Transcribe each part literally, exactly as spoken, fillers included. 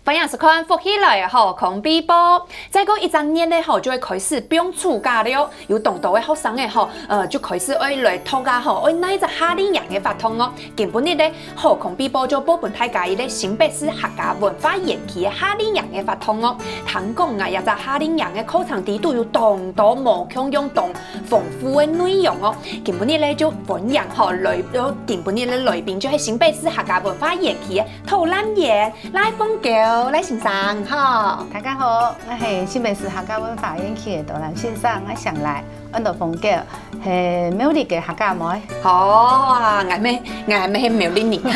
歡迎收看《福氣來了》好康必報。再過一隻月仔吼，就會開始放暑假了。有當多个學生仔吼，呃，就開始愛來讀啊吼，愛哪一隻夏令營个活動哦。今晡日呢，好康必報就報分大家一個新北市客家文化園區个夏令營个活動哦。聽講啊，這隻夏令營个課程裡肚有當多無共樣、當豐富个內容哦。今晡日呢，就歡迎吼來，呃，今晡日个來賓就係新北市客家文化園區个導覽員 賴鳳嬌，賴先生，好。大家好，𠊎係新北市客家文化園區个導覽先生，𠊎姓賴，安到鳳嬌，係苗栗个客家妹。好啊，𠊎乜，𠊎乜係苗栗人。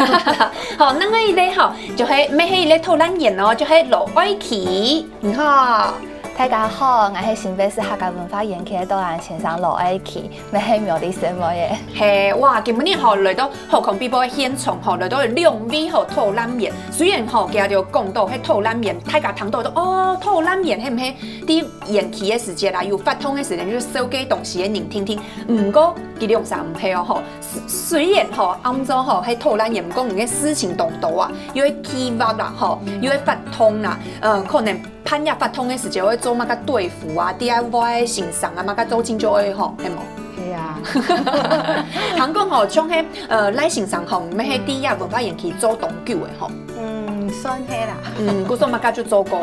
好，另外一個吼，就係，乜係一個導覽員哦，就係羅愛琪，你好。大家好，𠊎係新北市客家文化園區个導覽先生羅愛琪。 乜係苗栗細妹仔。係，哇，今晡日吼來到好康必報个現場吼，來到兩位吼導覽員。雖然吼，佢兜講到係導覽員，大家聽到都哦，導覽員係毋係？在園區个時節啦，有活動个時節，就係紹介東西个人定定。毋過，佢兩儕毋係哦吼。雖雖然吼，暗晡吼係導覽員，毋過你个事情當多啊，又愛計畫啦吼，又愛活動啦，呃，可能 辦這活動个時節，會做麼个隊服啊、D I Y、先生啊，麼个做盡就愛吼，係無？係啊。還講吼，像係，呃，賴先生吼，你乜係在這文化園區做當久个吼。嗯，算係啦。嗯，故所麼个就做過。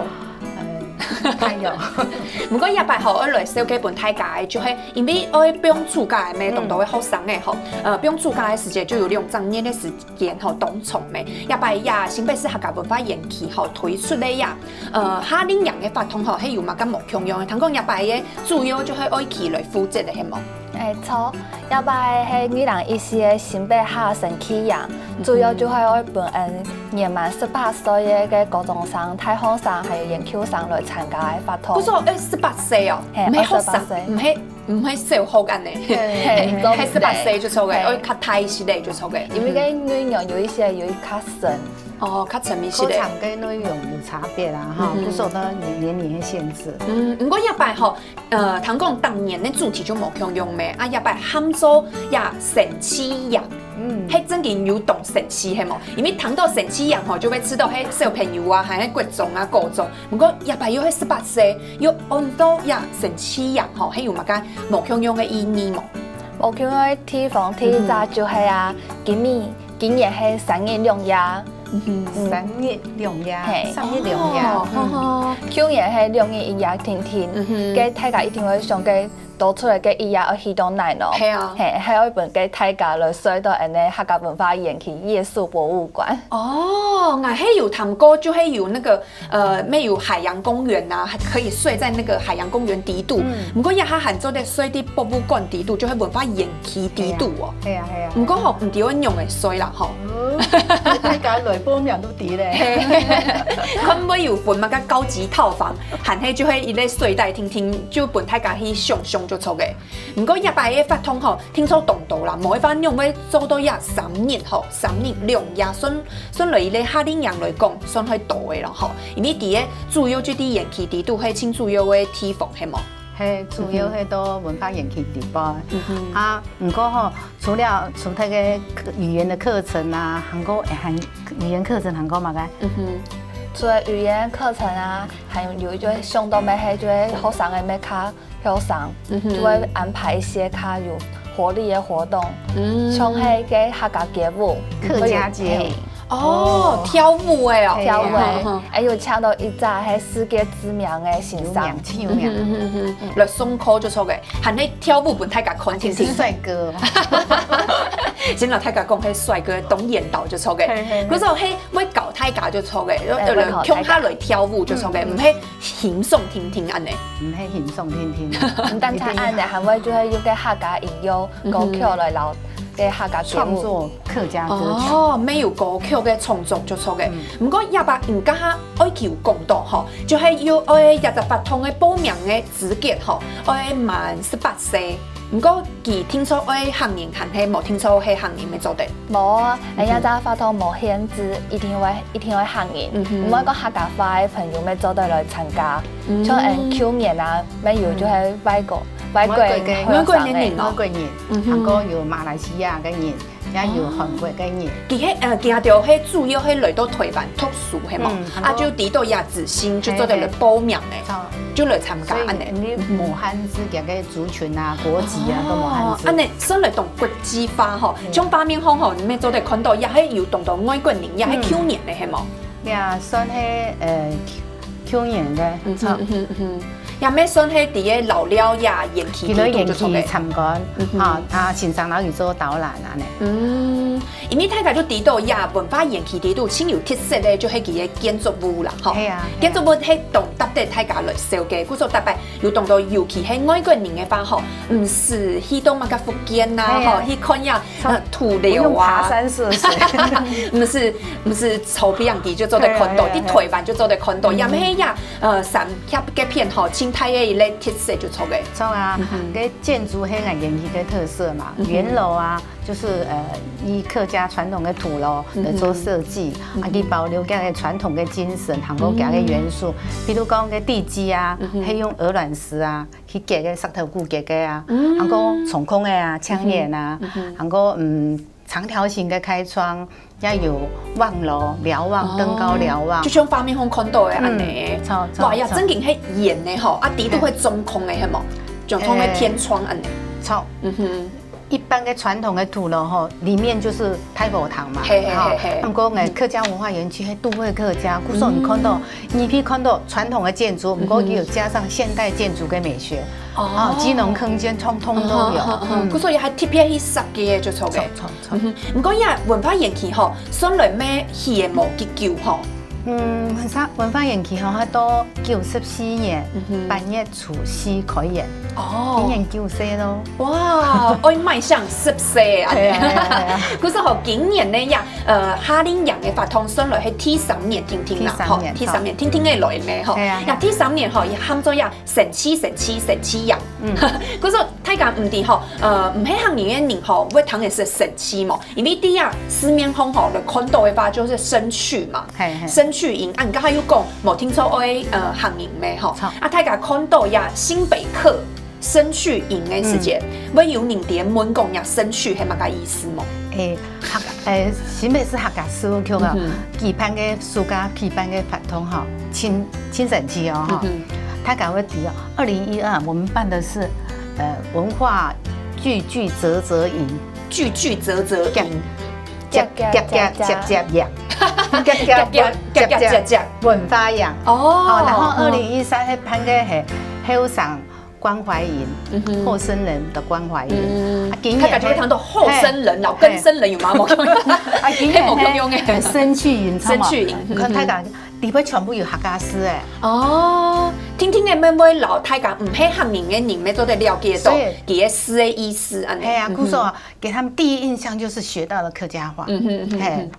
呃，還有。毋過這擺吼，愛來紹介分大家个，就係因為愛放暑假个，乜當多个學生仔吼，呃，放暑假个時節就有兩隻月个時間吼，當長个。這擺這新北市客家文化園區吼推出个這 呃，夏令營个活動吼，係有麼个無共樣个？聽講這擺个主要就係愛愛琪來負責个，係無？欸，著，這擺係二零一四个新北客家生趣營，主要就係愛分𠊎年滿十八歲个个高中生、大學生還有研究生來參加个活動。故所愛十八歲哦，係，毋係學生，愛十八歲。毋係，毋係小學恁呢，係，係十八歲就著个，係。愛較大息个就著个。因為个內容有一些有較深。 哦，較沉迷式个。課程个內容有差別啦，哈，嗯哼。故所呢，年，年齡个限制。嗯，毋過這擺吼，呃，聽講逐年个主題就無共樣咩，啊，這擺喊做這生趣營。嗯。係真經有當生趣，係無？因為聽到生趣營吼，就會知道係小朋友啊，還係國中啊、高中。毋過這擺又係十八歲，又安到這生趣營吼，係有麼个無共樣个意義無？無共樣个地方，第一隻就係啊，今年，今年係三日兩夜。 嗯哼，嗯。三日兩夜，係。三日兩夜。哦，嗯。好，好。舊年係六日一夜定定，嗯哼。該大家一定會想該多出來个一夜愛去到哪咯。係啊。係，還有一本个大家來睡到恁呢客家文化園區夜宿博物館。哦，𠊎係有聽過，就係有那個，呃，乜有海洋公園啊，還可以睡在那個海洋公園底肚。嗯。毋過這下還做得睡在博物館底肚，就係文化園區底肚哦。係啊，係啊，係啊。毋過吼，毋知愛仰仔睡啦吼。 哦，大家來報名都知咧。係，看會有分麼个高級套房，還係就係一個睡袋定定，就分大家去想像就著个。毋過這擺个活動吼，聽說當多啦，無一般仰會做到這三日吼，三日兩夜，算，算來一個夏令營來講，算係多个咯吼。因為佢个主要就在園區底肚，係盡主要个地方，係無？係，主要係到文化園區底背。嗯哼。啊，毋過吼， 除了，除忒个語言个課程啊，還過，還，語言課程還過麼个？嗯哼。除了語言課程啊，還有一個想到乜係，就係學生个乜較後生，嗯哼。就會安排一些較有活力个活動，嗯。像係个客家街舞，客家街舞。嘿。哦，哦。跳舞个哦。跳舞个，嘿，嘿，嘿。還有請到一隻係世界知名个先生。有名，真有名。嗯哼，嗯哼，嗯哼。來上課就著个。 還係跳舞分大家看定定。而且是帥哥。先摎大家講，係帥哥當緣投就著个。嘿，嘿，嘿。故所係會教大家就著个，欸，呃，會教大家。共下來跳舞就著个，嗯，嗯。毋係輕鬆定定恁呢。毋係輕鬆定定啊。毋單淨恁呢，一定要還會就係用个客家音樂、歌曲來摎个客家節目。創作客家歌曲。哦，乜有歌曲个創作就著个。嗯。毋過這擺你這下愛求講到吼，就係有愛這隻活動个報名个 資格吼，愛滿十八歲。毋過佢定著愛客人還係無定著係客人乜做得？無啊，嗯哼。人家這活動無限制，一定會，一定會客人。嗯哼。毋會講客家話个朋友乜做得來參加。像舊年啊，乜有就係外國，外國人，外國个，外國人哦。外國人，還過有馬來西亞个人，也有韓國个人。佢係，呃，佢兜係主要係來到臺灣讀書，係無？啊，就知道這資訊，就做得來報名誒，就來參加恁呢。所以你無限制佢个族群啊、國籍啊，都無限制。恁呢算來當國際化吼，像畫面項吼，你乜做得看到，也係有當多外國人，也係舊年个，係無？ 呀，算係，呃，舊年个，嗯哼，嗯哼，嗯哼。也乜算係在該老寮這園區裡肚就著个。佢在園區參觀，哈，啊，先生摎佢做導覽恁呢。嗯，因為大家就知道這文化園區裡肚盡有特色个，就係佢个建築物啦，吼。係啊，係啊。建築物係當值得大家來紹介，故所特別有當多，尤其係外國人个話，吼，毋使去到麼个福建啊，係啊。吼，去看這 呃，土樓啊。不用跋山涉水。毋使，毋使坐飛行機就做得看到，對，對，對。在臺灣就做得看到，也毋係呀，呃，三峽該片吼，盡大个一個特色就著个。著啊，該建築係𠊎園區个特色嘛，圓樓啊，就是，呃，以客家傳統的土樓來做設計，啊，佢保留佢个傳統个精神，還過佢个元素，比如講該地基啊，係用鵝卵石啊， 去結个，石頭牯結个啊，還過中空个啊，窗簾啊，還過，嗯，長條形个開窗，也有望樓、瞭望、登高瞭望。就像畫面項看到个恁呢。嗯，著，著，哇，也著。正經係圓个吼，啊，裡肚係中空个，係無？中空个天窗恁呢。著。嗯哼。一般个傳統个土樓吼，裡面就是大禾埕嘛，嘿，嘿，吼，嘿，嘿。啊，毋過呢，客家文化園區係都會客家，故所你看到 你可以看到傳統的建築，毋過佢有加上現代建築个美學，哦，機能空間通通都有。嗯哼，嗯哼，嗯。故所佢還特別去設計个，就著个。著，著，著。嗯哼，毋過這文化園區吼，算來乜起个無幾久吼。嗯，文化，文化園區吼，佢到九十四年，嗯哼，八月初四開園，哦。今年九歲咯。哇，愛邁向十歲啊！係啊，係啊，係啊。故所吼，今年呢，這，呃，夏令營个活動算來係第三年定定啦，第三年，吼，第三年定定个來咩，吼。係啊，係啊。這第三年吼，佢喊做這 神奇神奇神奇營。嗯。故所大家毋知吼，呃，毋係客人个人吼，會聽个係神奇無？因為在這市面項吼，來看到个話就是神趣嘛，嘿，嘿。神趣營，啊，你頭下有講，無定著愛，呃，客人咩吼。著。啊，大家看到這新北客神趣營个時節，嗯。會有人在問講這神趣係麼个意思無？欸，客，欸，新北市客家事務局啊，嗯哼。舉辦个暑假舉辦个活動吼，盡，盡神奇哦，吼。嗯哼。 大家會知哦，二零一二我們辦的是，呃，文化聚聚嘖嘖營。聚聚嘖嘖營。夾夾夾夾夾夾夾夾夾。夾夾夾夾夾夾夾。文化營。哦。哦，然後二零一三係辦个係後生關懷營，嗯哼。後生人的關懷營。嗯。啊，今年大家就會聽到後生人，嘿，摎更生人有無？嘿。無共樣。啊，今年係無共樣个。嘿，神趣營，神趣營。你看大家 裡背全部有客家字欸。哦，定定个乜會摎大家毋係客人个人乜做得了解到，所以佢个字个意思恁呢。哎呀，嗯哼。故所啊，給他們第一印象就是學到了客家話。嗯哼，嗯哼，嘿，嗯哼。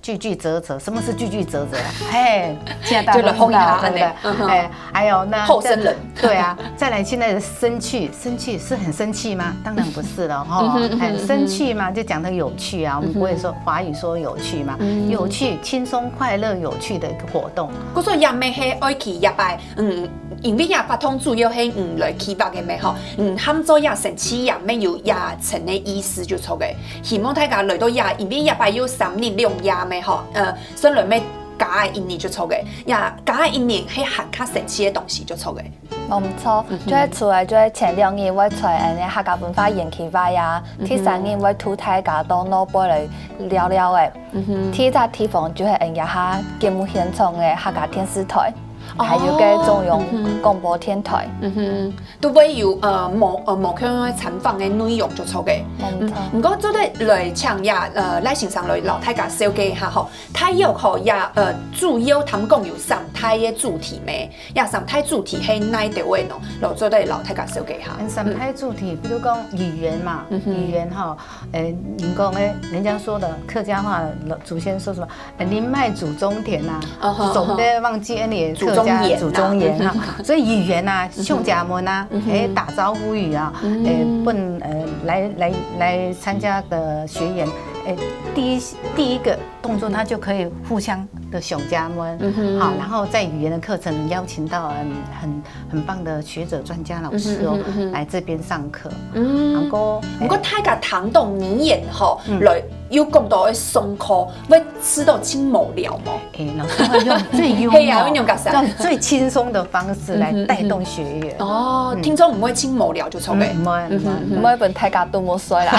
聚聚嘖嘖，什麼是聚聚嘖嘖啊？嘿，現在大家都知道，就來學一下，對不對？恁呢。嗯哼。哎，還有那後生人。對啊，再來現在的生趣，生趣是很生氣嗎？當然不是了哈。嗯哼，嗯哼，哎，嗯哼。生趣嘛，就講得有趣啊，我們不會說，嗯哼。華語說有趣嘛。嗯。有趣，輕鬆快樂有趣的一個活動。 故所也乜係愛去這擺，嗯，因為這活動主要係你來計畫个咩吼，嗯，喊做這神奇營乜有這層个意思就著个。希望大家來到這，因為這擺有三日兩夜咩吼，呃，算來乜加个一日就著个，這加个一日係還較神奇个東西就著个。無毋著，嗯哼。就係除了就係前兩日會在恁呢客家文化園區外啊，嗯哼。第三日會渡大家到外背來尞尞个。 嗯哼。第一隻地方就係𠊎這下節目現場个客家電視台，哦，還有个中央廣播電台。嗯哼。嗯哼，都會有，呃，無，呃，無共樣个參訪个內容就著个。無錯。嗯，毋過做得來請這，呃，賴先生來摎大家紹介一下吼。大約吼，這，呃，主要佢講有三大个主題咩？ 這三大主題係哪兜仔呢？摎做得摎大家紹介一下。嗯，三大主題，比如講語言嘛，嗯哼。語言哈，呃，人講誒，人家說的客家話，老祖先說什麼？呃，人脈祖宗田啊，哦，好，總得忘記你的客家祖宗言啊。祖宗言哈。所以語言啊，嗯哼。像咱們啊，嗯哼。誒，打招呼語啊，嗯。誒，分，呃，來，來，來參加的學員，誒，第一，第一個動作，他就可以互相的小家们，嗯哼。好，然后在语言的课程邀请到很很很棒的学者、专家、老师哦，嗯哼，嗯哼，嗯哼。来这边上课。嗯。然后，毋过大家谈到语言吼，嗯。來又講到愛上課，會試著盡無聊無？哎，老師會用最幽默、係啊，用用較少。用最輕鬆的方式來帶動學員。嗯哼，嗯哼。哦，嗯。聽眾毋會盡無聊就著个。嗯，毋會，毋會。嗯哼，嗯哼。毋會分大家都無睡啦。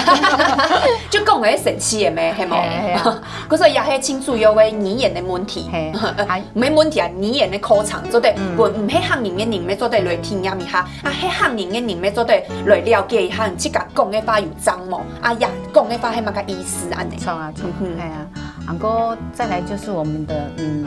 就講个神奇个咩，係無？係啊，係啊。 故所也係盡主要个語言个問題。係，還毋係問題啊，語言个考場，做得，嗯。分毋係客人个人，乜做得來體驗一下；啊，係客人个人，乜做得來了解一下自家講个話有正無，啊，也講个話係麼个意思恁呢。著啊，著啊，嗯哼。係啊。然後再來就是我們的，嗯，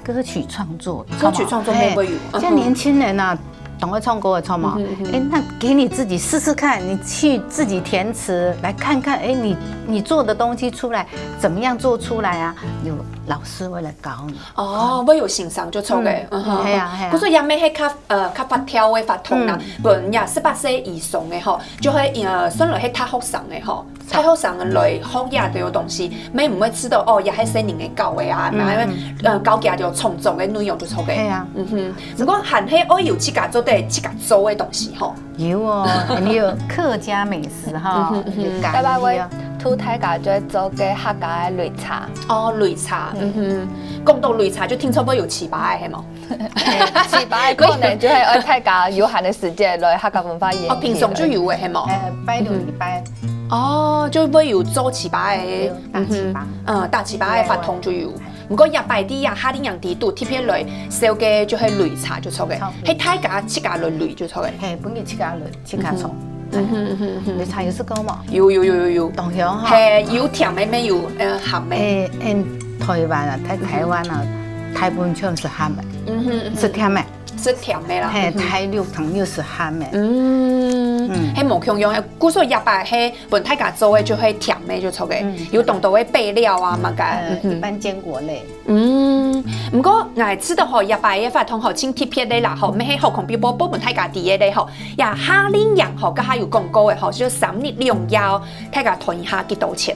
歌曲創作，歌曲創作乜會有，嘿，嗯哼。現在年輕人啊， 當會唱歌个，著無？嗯哼，嗯哼。哎，那給你自己試試看，你去自己填詞，來看看，哎，你你做的東西出來怎麼樣做出來啊？有老師會來教你。哦，會有先生就著个，嗯，嗯哼，係啊，係啊。故所也乜係較，呃，較發跳个活動啦，嗯。本也十八歲以上个吼，就會，呃，算來係大學生个吼。 大學生來學這兜東西，乜毋會知道哦，這係細人仔教个啊，嗯，乜，嗯。呃，教佢兜創作个內容就著个。係啊。嗯哼。毋過還係愛有自家做得自家做个東西吼。有哦，你有客家美食哈，嗯哼，嗯哼。有咖哩啊。拜拜會，大家就會做个客家个擂茶。哦，擂茶，嗯。嗯哼。講到擂茶，就聽說會有粢粑个，係無？ 嘿，粢粑可能就係愛大家有閒个時間來客家文化園區。哦，平常就有个，係無？呃，拜六禮拜。嗯哼。哦，就會有做粢粑个。有，打粢粑。嗯哼。嗯，打粢粑个活動就有。毋過這擺在這夏令營裡肚特別來紹介就係擂茶就著个，著。係大家自家來擂就著个。嘿，分佢自家擂。 自家做。嗯哼，嗯哼，嗯哼。擂茶有食過無？有，有，有，有，有。當香哈。嘿，有甜个，乜有，呃，鹹个。欸，欸，台灣啊，在台灣啊，大部分全部係鹹个，嗯哼，嗯哼。食甜个。食甜个啦，嘿，嗯哼。大陸糖又係鹹个。嗯，嗯。係無共樣个。故所這擺係分大家做个就係甜个就著个，嗯。有當多个配料啊，麼个，呃，嗯哼。一般堅果類。 嗯，毋過𠊎知道吼，這擺个活動吼，盡特別个啦吼，乜係好康必報報分大家知个咧吼。這夏令營吼，頭下有講過个吼，就三日兩夜哦，大家揣一下幾多錢？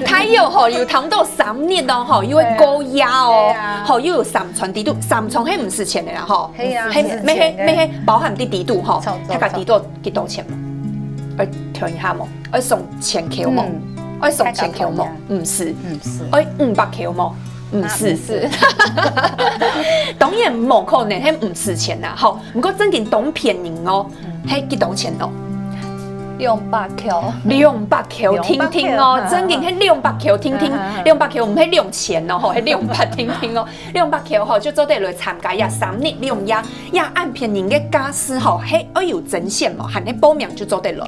大約吼，有差毋多三日咯吼，又會過夜哦，對啊。吼，又有三餐裡肚，三餐係毋使錢个啦吼，係啊，係，毋使錢个。乜係，乜係包含在裡肚吼，著，著，大家知道幾多錢無？呃，揣一下無？ 愛送千箍無？嗯。愛送千箍無？毋使。毋使。愛五百箍無？毋使。啊，毋使。當然無可能，係毋使錢啦，吼。毋過正經當便宜哦，嗯。係幾多錢哦？兩百箍。兩百箍，聽聽哦，兩百箍。正經係兩百箍，聽聽，嗯，嗯，嗯。兩百箍毋係兩千哦，吼，係兩百，聽聽哦。兩百箍吼，就做得來參加這三日兩夜，這恁便宜个價數吼，係愛有徵選無？還係報名就做得來？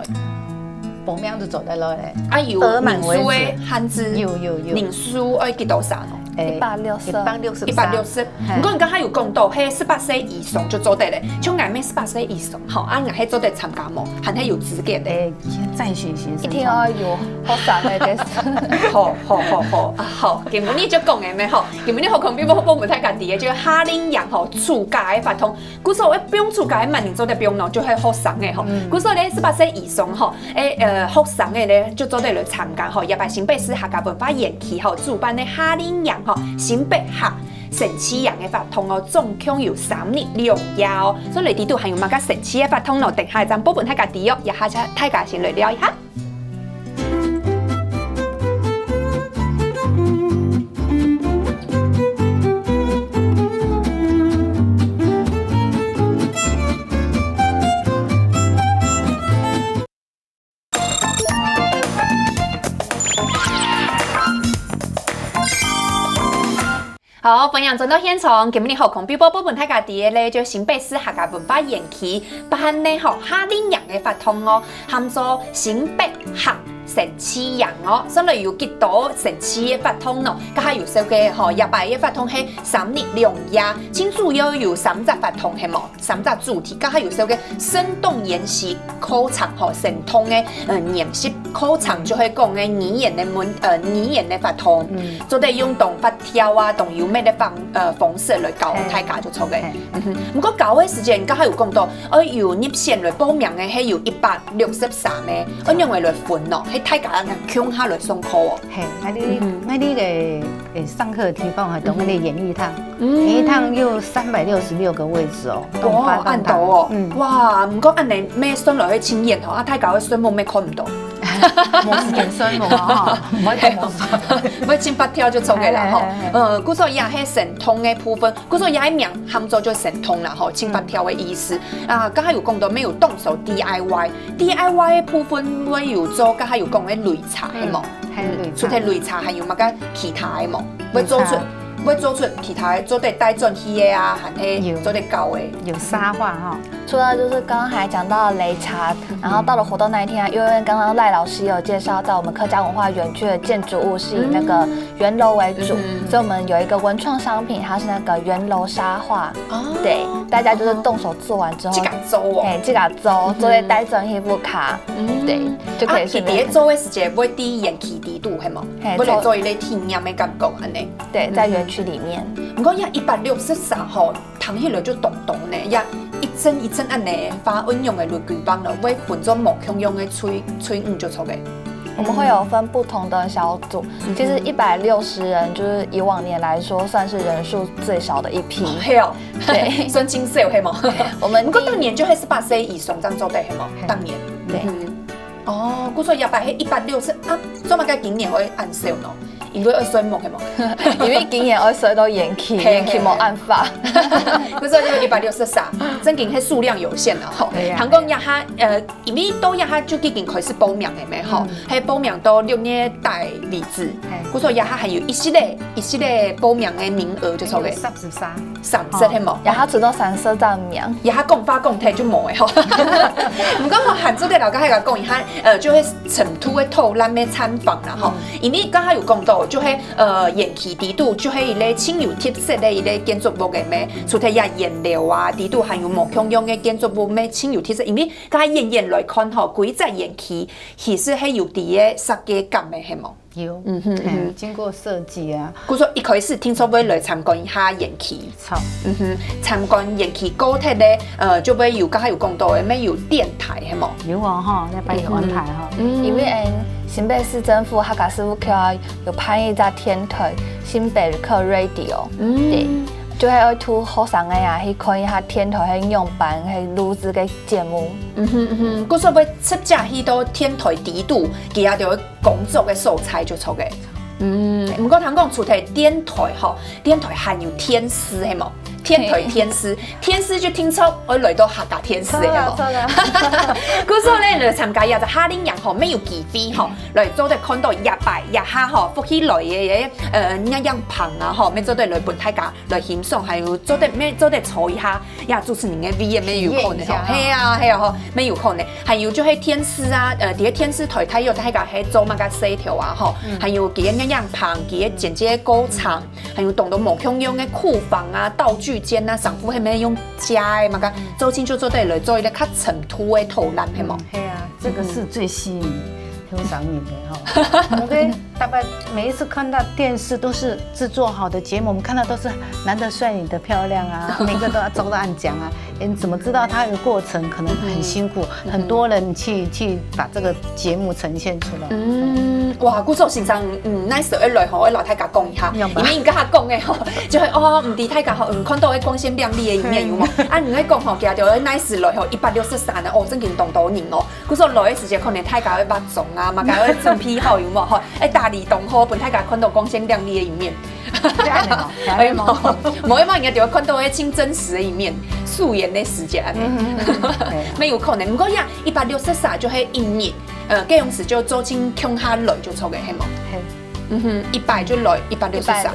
報名就做得來咧。啊，有人數个限制？有，有，有。人數愛幾多儕哦？欸，一百六十。一百六十儕。一百六十。嘿。毋過你頭下有講到，係十八歲以上就做得咧，像𠊎乜十八歲以上，吼，啊，𠊎係做得參加無？還係有資格个。欸，再學習。一定愛有學生个。好，好，好，好，啊，好，今晡日就講个咩吼，今晡日好康必報報分大家知个，就係夏令營吼，暑假个活動。 故所愛報名个麼人做得報名咯，就係學生个吼。嗯。故所咧，十八歲以上吼，欸，呃，學生个咧，就做得來參加吼。這擺新北市客家文化園區吼，主辦个夏令營吼，新北客神奇營个活動哦，總共有三日兩夜哦。所以裡肚還有麼个神奇个活動咯，等下正報分大家知哦。這下大家先來尞一下。 好，歡迎轉到現場。今晡日好康必報報分大家知个咧，就新北市客家文化園區辦个吼夏令營个活動哦，喊做新北客神奇營哦。所以有幾多神奇个活動咯，頭下有紹介吼，這擺个活動係三日兩夜，盡主要有三隻活動係無？ 三隻主題，頭下有紹介生動研習課程吼，生動个，呃，研習課程就係講个語言个問，呃，語言个活動，做得用當活跳啊，當優美个方，呃，方式來教大家就著个。嗯哼，毋過教个時節，你頭下有講到，愛有入選來報名个，係有一百六十儕个，愛仰般來分哦？係大家共下來上課哦？係，𠊎兜，𠊎兜个，呃，上課个地方還有𠊎兜个演藝廳，演藝廳有三百六十六個位置哦，哇，恁多哦！哇，毋過恁樣乜算落去盡遠吼，啊，大家个數目乜看毋到。 無時間算無啊，吼，毋會講無算。毋會盡活跳就著个啦吼。呃，故所也係神通个部分，故所也名喊做就神通啦吼，盡活跳个意思。啊，頭下有講到乜有動手DIY，DIY个部分會有做，頭下有講个擂茶，係無？還有擂茶。除忒擂茶，還有麼个其他个無？會做出，會做出其他个做得帶轉去个啊，還係做得教个。有沙畫吼。 除了就是剛剛還講到擂茶，然後到了活動那一天啊，因為剛剛賴老師有介紹，在我們客家文化園區的建築物是以那個圓樓為主，所以我們有一個文創商品，它是那個圓樓沙畫。對，大家就是動手做完之後，自家做哦。哎，自家做，做个帶轉去屋下，對，就可以順便。啊，佢做个時節會在園區底肚，係無？會來做一個體驗个感覺，恁樣。對，在園區裡面。毋過這一百六十儕吼， 聽起來就當多呢，也一陣一陣恁樣，花運用个綠光了，會分做無共樣个吹吹舞就著个。我們會有分不同的小組，其實一百六十人就是以往年來說算是人數最少的一批。係哦，對，算盡少係無？我們毋過當年就係十八歲以上正做得係無？當年。對。哦，故所這擺係一百六十啊，做麼个今年會恁少呢？ 因為愛算目係無？因為今年愛算到延期，延期無辦法。不是，就一百六十三，正經係數量有限啦吼。聽講這下，呃，因為到這下就已經開始報名了咩吼，係報名到六月底為止。故所這下還有一息仔，一息仔報名个名額就著个。三十三。三十係無？這下只到三十三名。這下講話講忒就無了吼。毋過吼，還做得摎大家講一下，呃，就係成都个導覽个參訪啦吼。因為頭下有講到，就係 呃，園區底肚就係一個盡有特色个一個建築物个咩，除忒這圓樓啊，底肚還有無共樣个建築物咩，盡有特色。因為頭下遠遠來看吼，歸隻園區其實係有在該設計感个，係無？有，嗯哼，經過設計啊。故所一開始聽說會來參觀一下園區，好，嗯哼，參觀園區過忒个，呃，就會有頭下有講到个，乜有電台，係無？有哦吼，該擺有安排吼。因為新北市政府客家事務局啊， 有辦一隻電台，新北客Radio，對，就係愛渡學生个啊，去看一下電台係仰般係錄製个節目。嗯哼嗯哼，故所會直接去到電台底肚，佢也就會工作个所在就著个。嗯，毋過聽講除忒電台吼，電台還有電視係無？電台電視，電視就聽說愛來到客家電視个係無？著啦。故所呢，來參加這隻夏令營吼，乜有機會吼。 來做得看到這擺這下吼，福氣來个，呃，恁樣棒啊吼，乜做得來分大家來欣賞，還有做得乜做得坐一下，呀，主持人个位也乜有可能吼，係啊係啊吼，乜有可能。還有就係電視啊，呃，在電視台大約大家係做麼个事頭啊吼，還有佢个恁樣棒，佢个剪接過程，還有當多無共樣个庫房啊、道具間啊，上副係乜用家个麼个，做清楚做得來做一個較深度个討論，係無？係啊，這個是最吸引 通常你們哈，我們大概每一次看到電視都是製作好的節目，我們看到都是男的帥、女的漂亮啊，每個都要照到按講啊。你怎麼知道它的過程可能很辛苦，很多人去去把這個節目呈現出來。嗯，哇，故所先生，嗯，nice，愛來吼，愛摎大家講一下，因為你頭下講个吼，就係哦，毋知大家吼，嗯，看到个光鮮亮麗个一面有無？啊，你愛講吼，佢就nice來吼，一百六十三个哦，正經當多人哦。 故所來个時節，可能大家會化妝啊，麼个會準備好有無吼？愛打理當好，分大家看到光鮮亮麗个一面。哎無，無，無，應該就會看到个盡真實个一面，素顏个時節恁樣。乜有可能，毋過呀，一百六十三就係一日，呃，該樣時就做盡共下來就著个，係無？嗯哼，一擺就來一百六十三。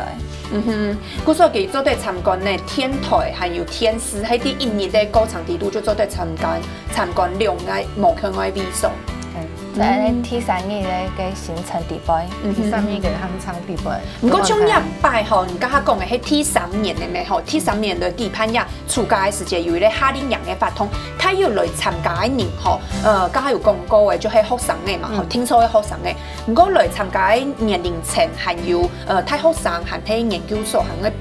嗯哼，故所佢做得參觀呢，電台還有電視，係在一日个過程底肚就做得參觀。 參觀兩個無共个位所。在第三日个个行程底背。第三日个行程底背。毋過像這擺吼，你剛剛講个係第三年个咩吼，第三年个舉辦呀，暑假个時節有一個夏令營个活動，大約來參加个人吼，呃，剛剛有講過个，就係學生个嘛，吼，聽說个學生个。毋過來參加个年齡層還有呃大學生，還係研究所，還个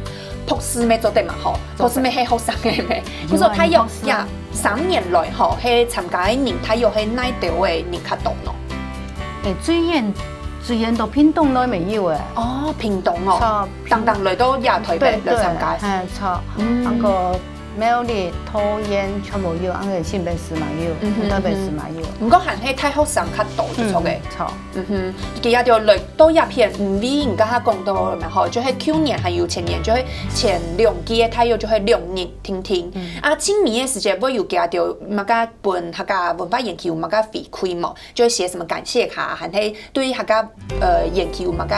博士咩做得嘛吼，博士咩係學生个咩，故所大約呀。三年來吼，係參加个人大約係哪兜个人較多呢？誒，最遠最遠到屏東來乜有誒。哦，屏東哦，當當來到亞台北來參加。嗯，著。嗯，該个苗栗、桃園全部有，還有新北市嘛有，台北市嘛有。毋過還係大學生較多，就著个。著。嗯哼，佢也就來到這片，因為人家講到嘛吼，就係舊年還有前年，就係前兩屆个大約就係兩日定定。啊，盡尾个時節會有佢就麼个分客家文化園區有麼个回饋無？就係寫什麼感謝卡，還係對客家呃園區有麼个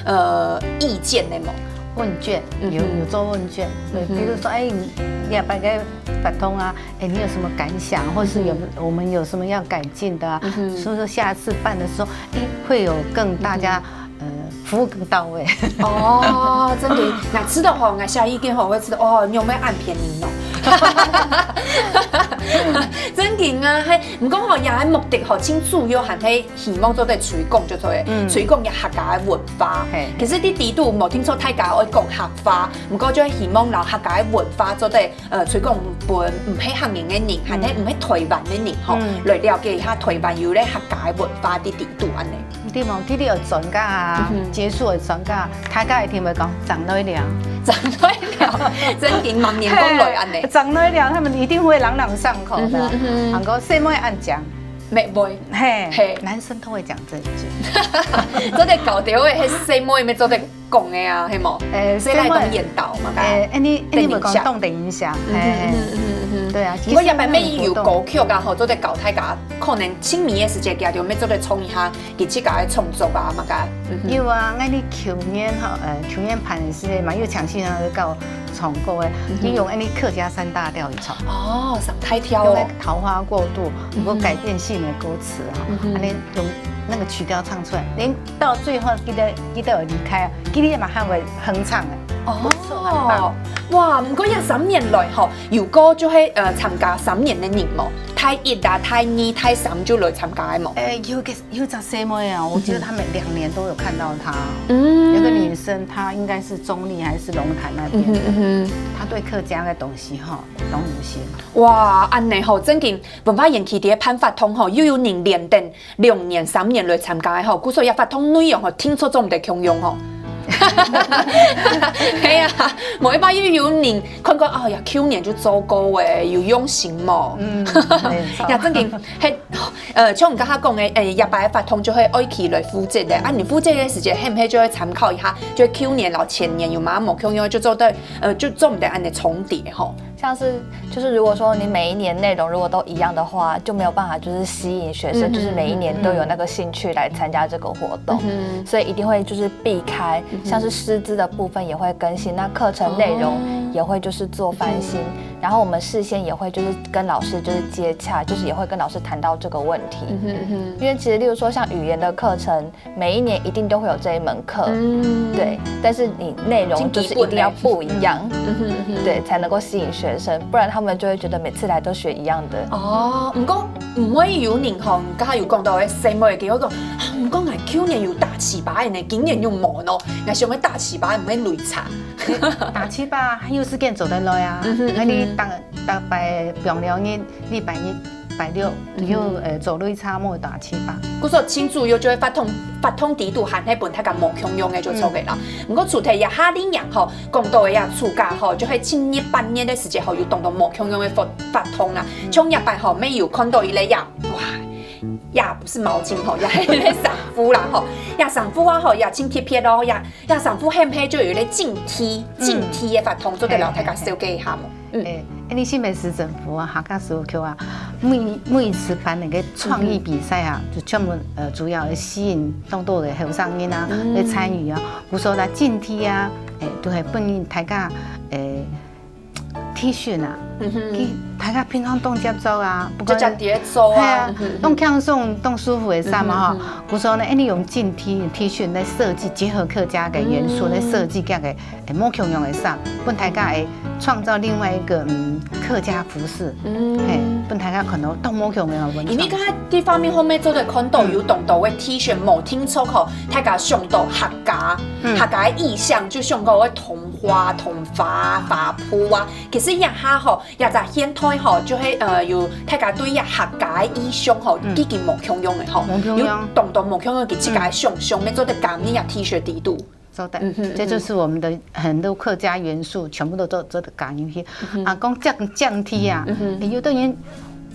呃意見个無？問卷有有做問卷，對，比如說，哎，你這擺个活動啊，哎，你有什麼感想，或是有我們有什麼要改進的啊？是不是下次辦的時候，哎，會有更大家呃服務更到位？哦，真个，𠊎知道吼，𠊎下一屆吼，𠊎會知道哦，你有沒有按便宜喏？真个啊，嘿，毋過吼，這个目的吼，盡主要還係希望做得推廣，就做得推廣這客家个文化。其實你底肚無聽錯，大家愛講客話，毋過就係希望摎客家个文化做得呃，推廣分毋係客人个人，還係毋係台灣个人吼，來了解一下台灣有咧客家个文化在底肚恁呢。對無？佢兜有專家啊，接觸个專家，大家一定會講，轉來尞。轉來尞，真个，逐年講來恁呢。轉來尞，他們一定會朗朗上口的。還過細妹恁講，妹妹，嘿，嘿，男生都會講這一句。做得搞掉个，係細妹乜做得 講个啊，係無？誒，所以來講引導嘛，誒，恁呢，恁呢會講當地影響，嘿，對啊。毋過這擺乜有歌曲啊，吼，做得教大家，可能盡尾个時節，佢就乜做得唱一下佢自家个創作啊，麼个。有啊，𠊎呢舊年吼，呃，舊年辦个時節嘛，有請先生教唱歌个，佢用恁呢客家三大調去唱。哦，三大調哦。用那個桃花過渡，有改變性的歌詞啊，恁呢用那個曲調唱出來，連 到最後，佢兜佢兜有離開啊，佢兜嘛還會哼唱个。哦，不錯，很棒。哇，毋過這三年來吼，有過就係呃參加三年个人無？大一啊、大二、大三就來參加个無？誒，有個有隻細妹啊，我記得他們兩年都有看到她。嗯，有個女生，她應該是中壢還是龍潭那邊的，嗯哼嗯哼，她對客家的東西哈，都很有心。哇，恁呢吼，真个文化園區底下辦活動吼，又有人連等 兩年、三年來參加个吼，故所這活動內容吼，聽說做毋得共樣吼。係啊，無一擺又有人看過，哎呀，舊年就做過誒，有用心無？嗯，沒錯。呀，真个，係，呃，像你剛剛講个，誒，這擺个活動就係愛佢來負責个，啊，你負責个時節，係毋係就會參考一下，就係舊年摎前年有麼無共樣，就做得，呃，就做毋得恁呢重疊吼。 像是就是如果說你每一年內容如果都一樣的話，就沒有辦法就是吸引學生，嗯哼，就是每一年都有那個興趣來參加這個活動，嗯哼，所以一定會就是避開，嗯哼，像是師資的部分也會更新，那課程內容也會就是做翻新，嗯哼，然後我們事先也會就是跟老師就是接洽，就是也會跟老師談到這個問題，嗯哼，嗯哼，因為其實例如說像語言的課程， 每一年一定都會有這一門課，嗯，對，但是你內容就是一定要不一樣，嗯哼嗯哼，對，才能夠吸引學生，不然他們就會覺得每次來都學一樣的。哦，毋過毋會有人吼，你剛剛有講到个細妹，佢會講，啊，毋過𠊎舊年有打粢粑呢，今年又無咯，𠊎想愛打粢粑，毋會累差。打粢粑又係恁做得來啊，嗯哼，該你，嗯哼，逐逐擺放尞日，禮拜日、 拜六，就，嗯哼，呃，做擂茶無打粢粑。故所盡主要就係活動，活動底肚還係分大家無共樣个就著个啦。嗯。毋過除忒這夏令營吼，講到个這暑假吼，就係七月、八月个時節吼，有當多無共樣个活，活動啦。嗯。像這擺吼，乜有看到一個呀，哇，也毋係毛巾吼，也係一個衫褲啦吼，這衫褲啊吼，也盡特別咯，這，這衫褲係毋係就有一個淨地，嗯，淨地个活動，做得摎大家紹介一下無？嘿，嘿，嘿。 嗯。誒，恁呢新北市政府啊，客家事務局啊，每，每一次辦那個創意比賽啊，嗯哼，就專門，呃，主要會吸引當多个後生人啊，嗯，來參與啊。比如說來淨地啊，誒，都會分大家，誒，提醒啊，嗯哼。佢大家平常當接觸啊，不過就正在做啊。係啊，嗯哼。當輕鬆、當舒服个衫嘛吼。嗯哼，嗯哼。故所呢，哎，你用正體个T恤來設計，結合客家个元素來設計這个，嗯。哎，無共樣个衫，分大家會創造另外一个，嗯，客家服飾。嗯。嘿，分大家看到當無共樣个文創。因為佢這方面後面做得看到有當多个T恤，無定著吼，大家想到客家，嗯。客家个意象就想到个桐花、桐花、花布啊。其實這下吼， 這隻現代吼，就係，呃，有大家對這客家个意象吼，嗯。已經無共樣个吼，無共樣。有當多無共樣个自家个想像，嗯。愛做得加入這T恤底肚。做得，嗯哼，這就是我們的很多客家元素全部都做，做得加入去。嗯哼。啊，講正，正體啊，嗯哼。有的人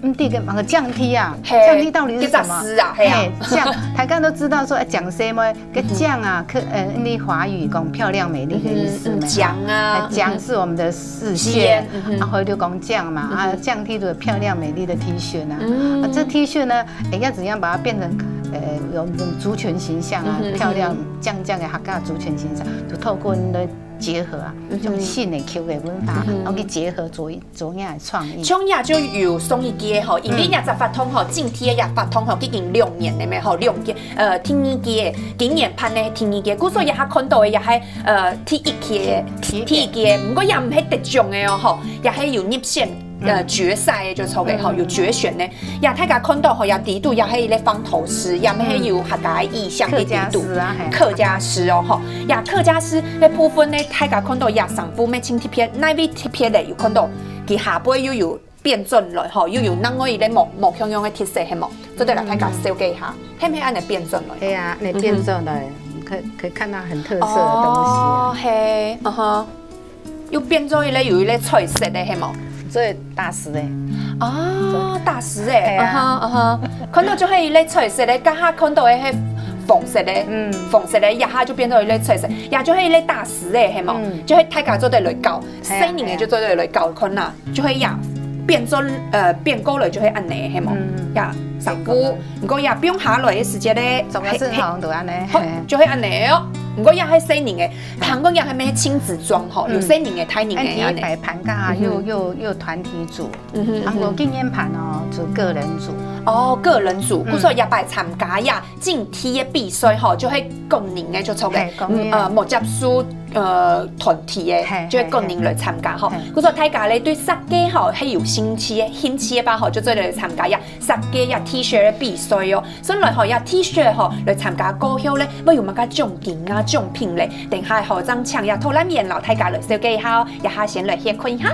毋知个麼个正體啊，嘿，正體到底是什麼？這隻字啊，嘿啊。嘿，正，大家都知道說，哎，正色嘛， 个正啊，客，呃，因為華語講漂亮美麗的意思嘛，嗯，嗯，正啊，哎，正是我們的視線，視線，嗯哼。啊，所以就講正嘛，啊，嗯哼。正體就漂亮美麗的T恤啊。嗯。啊，這T恤呢，哎，要怎樣把它變成，呃，有，有族群形象啊，嗯哼，漂亮，嗯哼。正正个客家族群形象，就透過你的結合啊，嗯哼。這種新的Q个文化，嗯哼。然後去結合做一 做這个創意。像這就有送一个吼，因為這隻活動吼，嗯。正體个這活動吼，已經兩年了咩吼，兩屆，呃，第二屆，今年辦个第二屆，故所這下看到个這係，呃，第一屆，第一屆。第一屆，毋過這毋係得獎个哦吼，這係有入選，呃，嗯。決賽个就著个吼，嗯。有決選个。這大家看到吼，這底肚這係一个方頭詩，這毋係有客家个意象个底肚，客家詩啊，嘿。客家詩哦吼，這客家詩个部分呢，大家看到這衫褲乜盡特別，哪位特別个有看到？ 佢下背又有變轉來吼，又有另外一个無，無共樣个特色，係無？做得來大家紹介一下，係毋係恁樣變轉來？係啊，恁樣變轉來，嗯哼。可，可以看到很特色的東西啊。哦，係，嗯哼。又變做一个，有一个彩色个，係無？做大師个。哦，大師个，係啊。嗯哼，嗯哼。看到就係一个彩色个，剛剛看到个係紅色个，嗯。紅色个，這下就變做一个彩色，這就係一个大師个，係無？嗯。就係大家做得來搞。 係啊，細人个就做得來搞看啦，就係這變做，呃，變過來就係恁樣，係無？嗯。這衫褲，毋過這放下來个時節呢，重要是好像都恁樣，嘿，嘿。就係恁樣哦。毋過這係細人个，還過這係咩親子裝吼，嗯。有細人个、大人个恁樣。哎，你擺盤架，嗯哼。又，又，又團體組，嗯哼，還過紀念盤哦，嗯哼。就個人組。哦，個人組，嗯。故所這擺參加這 正體个比賽吼，就係個人个就著个，嘿，個人。嗯，呃，無接受，呃，團體个，嘿，就係個人來參加吼。嘿，嘿。故所大家咧對設計吼，係有興趣个，興趣个話吼，就做得來參加這設計這T恤个比賽哦。順來吼，這T恤吼，來參加過後咧，會有麼个獎金啊、獎品咧？等下吼，正請這導覽員摎大家來紹介一下哦。這下先來歇睏一下。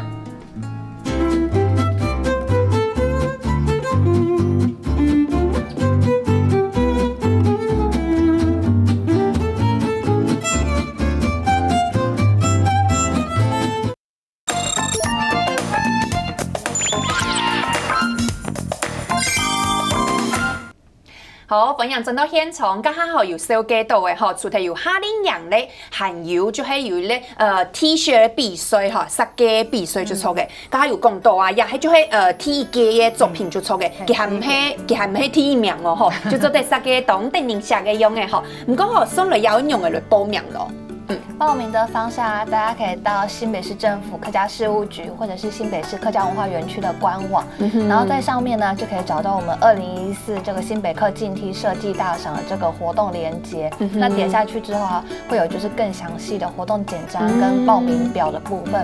好，歡迎轉到現場，頭下吼有紹介到个吼，除忒有夏令營咧，還有就係有一个，呃，T恤个比賽吼，設計比賽就著个。嗯。頭下有講到啊，這係就係，呃，第一屆个作品就著个，嗯。佢還毋係，佢還毋係第一名哦吼，就做得設計當得人惜个樣个吼。毋過吼，順來愛仰仔來報名咯。 嗯。報名的方式啊，大家可以到新北市政府客家事務局或者是新北市客家文化園區的官網，嗯哼。然後在上面呢，就可以找到我們二零一四這個新北客正體設計大賞的這個活動連結。嗯哼。那點下去之後啊，會有就是更詳細的活動簡章跟報名表的部分。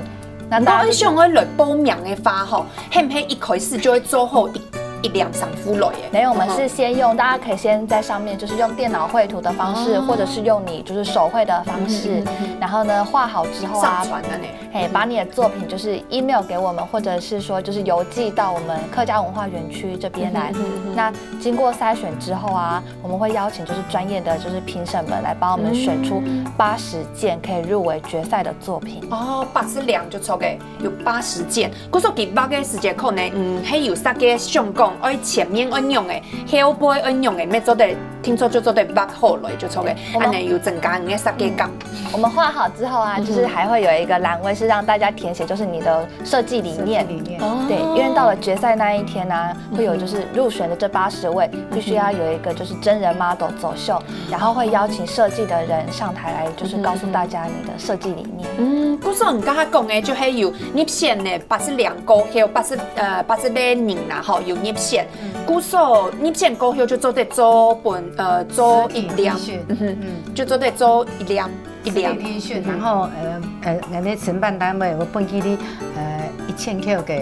嗯。那大家就是，毋過，𠊎想愛來報名个話吼，係毋係一開始就愛做好一 一領衫褲來个。沒有，我們是先用，大家可以先在上面就是用電腦繪圖的方式，哦。或者是用你就是手繪的方式，嗯哼，嗯哼。然後呢，畫好之後啊，上傳的呢。嘿，把你的作品就是 email 給我們，或者是說就是郵寄到我們客家文化園區這邊來。嗯哼，嗯哼，嗯哼。那經過篩選之後啊，我們會邀請就是專業的就是評審們來幫我們選出，嗯，八十件可以入圍決賽的作品。哦，八十領就著个。 有八十件，故所佢畫个時節可能，嗯，係有設計想講，愛前面愛仰仔，後背愛仰仔，乜做得，定著就做得畫好來就著个，對，恁樣有增加你个設計感。我们画好之后啊，就是还会有一个栏位是让大家填写，就是你的设计理念。理念。对，因为到了决赛那一天呢、会有就是入选的这八十位，必须要有一个就是真人 model 走秀，然后会邀请设计的人上台来，就是告诉大家你的设计理念。嗯，故所你刚刚讲的就係有入選的八十零个，八十呃八十零人啦吼，有入選。故所入選个就做得做本呃做一領，实体 T 恤嗯哼，就做得做一領一領。实体 T 恤，然后呃呃，我们承办单位我分给你呃一千块个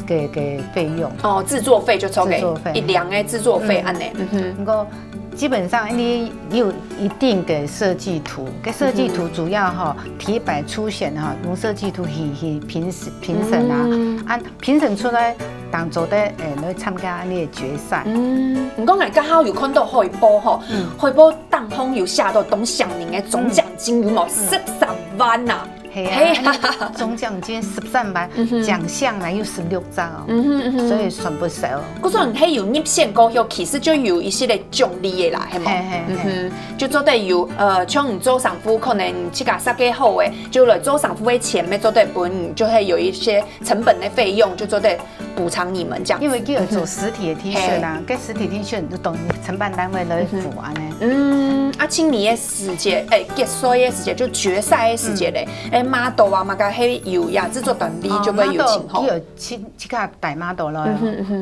个个费用。哦，制作费就抽给制作费一領个制作费安呢，嗯哼。不过基本上你有一定的设计图，个设计图主要哈提摆初选哈，用设计图去去评审评审啊，啊评审出来，当做得诶来参加你的决赛。嗯，毋过𠊎刚好有看到海报吼，海报頂項有寫到當上年个總獎金有無？十三萬呐！係啊，總獎金十三萬，獎項呢有十六張哦，所以算不少。故所你係有入選个，其實就有一些个獎勵个啦，係無？係係係。嗯哼，就做得有呃，像你做衫褲，可能自家設計好个，就來做衫褲个錢，乜做得分，就會有一些成本的費用，就做得補償你們這樣子。因為佢有做實體的 T 恤啦，跟實體 T 恤就等於承辦單位來付安呢。嗯，啊，今年个時節，誒，決賽个時節，就決賽个時節咧，誒，model啊，麼个係有呀，製作團隊就會有請吼。有請去看帶 model 咯，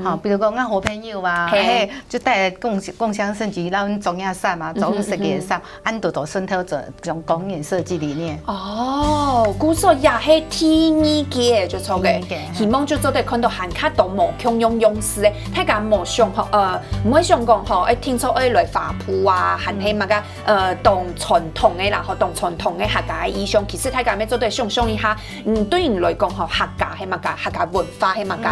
好，比如講我好朋友啊，嘿，就帶共共襄盛舉，然後中亞衫嘛，中設計衫，安都到身頭做，用公演設計理念。哦，故所也係第二屆就做个，希望就做得看到還較多無共樣樣式个，大家無想吼，呃，毋會想講吼，誒，聽說愛來花布啊，還係麼个。 呃，當傳統个啦，吼，當傳統个客家个意象，其實大家乜做得想像一下，嗯，對你來講吼，客家係麼个，客家文化係麼个，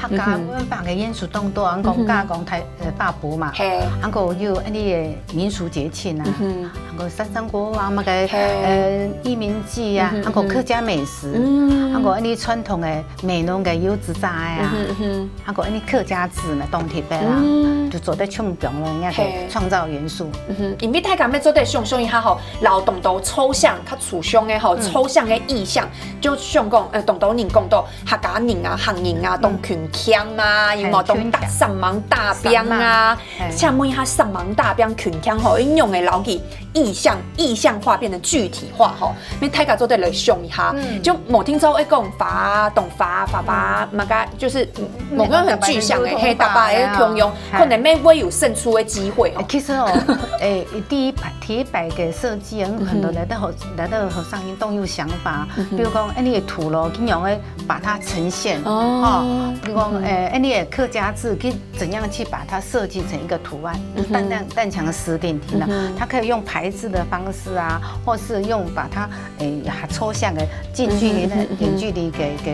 客家文化个元素當多，人講家講大呃花布嘛，嘿，還過有恁呢个民俗節慶啊，還過三山國王嘛个呃義民祭啊，還過客家美食，還過恁呢傳統个美濃个柚子炸啊，還過恁呢客家紙呢當特別啦，就做得唱響咯，人家个創造元素。 嗯，因為大家乜做得想像一下吼，摎當多抽象較抽象个吼，抽象个意象，就像講，呃，當多人講到客家人啊、客人啊，當勤儉嘛，有無？當大三忙大兵啊。請問一下，三忙大兵勤儉吼，應用个牢記意象、意象化變成具體化吼，因為大家做得來想一下，就無聽說會講花、當花、花花，麼个就是某个很具象个，嘿，大家个共樣。 可能乜會有勝出个機會哦。其實哦，誒，第一擺第一擺个設計啊，很多人都好，來到好上音都有想法，比如講，哎，你个圖咯，你用个把它呈現，哦，比如講，誒，哎，你个客家字，你怎樣去把它設計成一個圖案？單單單牆的石顶亭呢，它可以用排字的方式啊，或是用把它誒抽象个近距離的远距离个个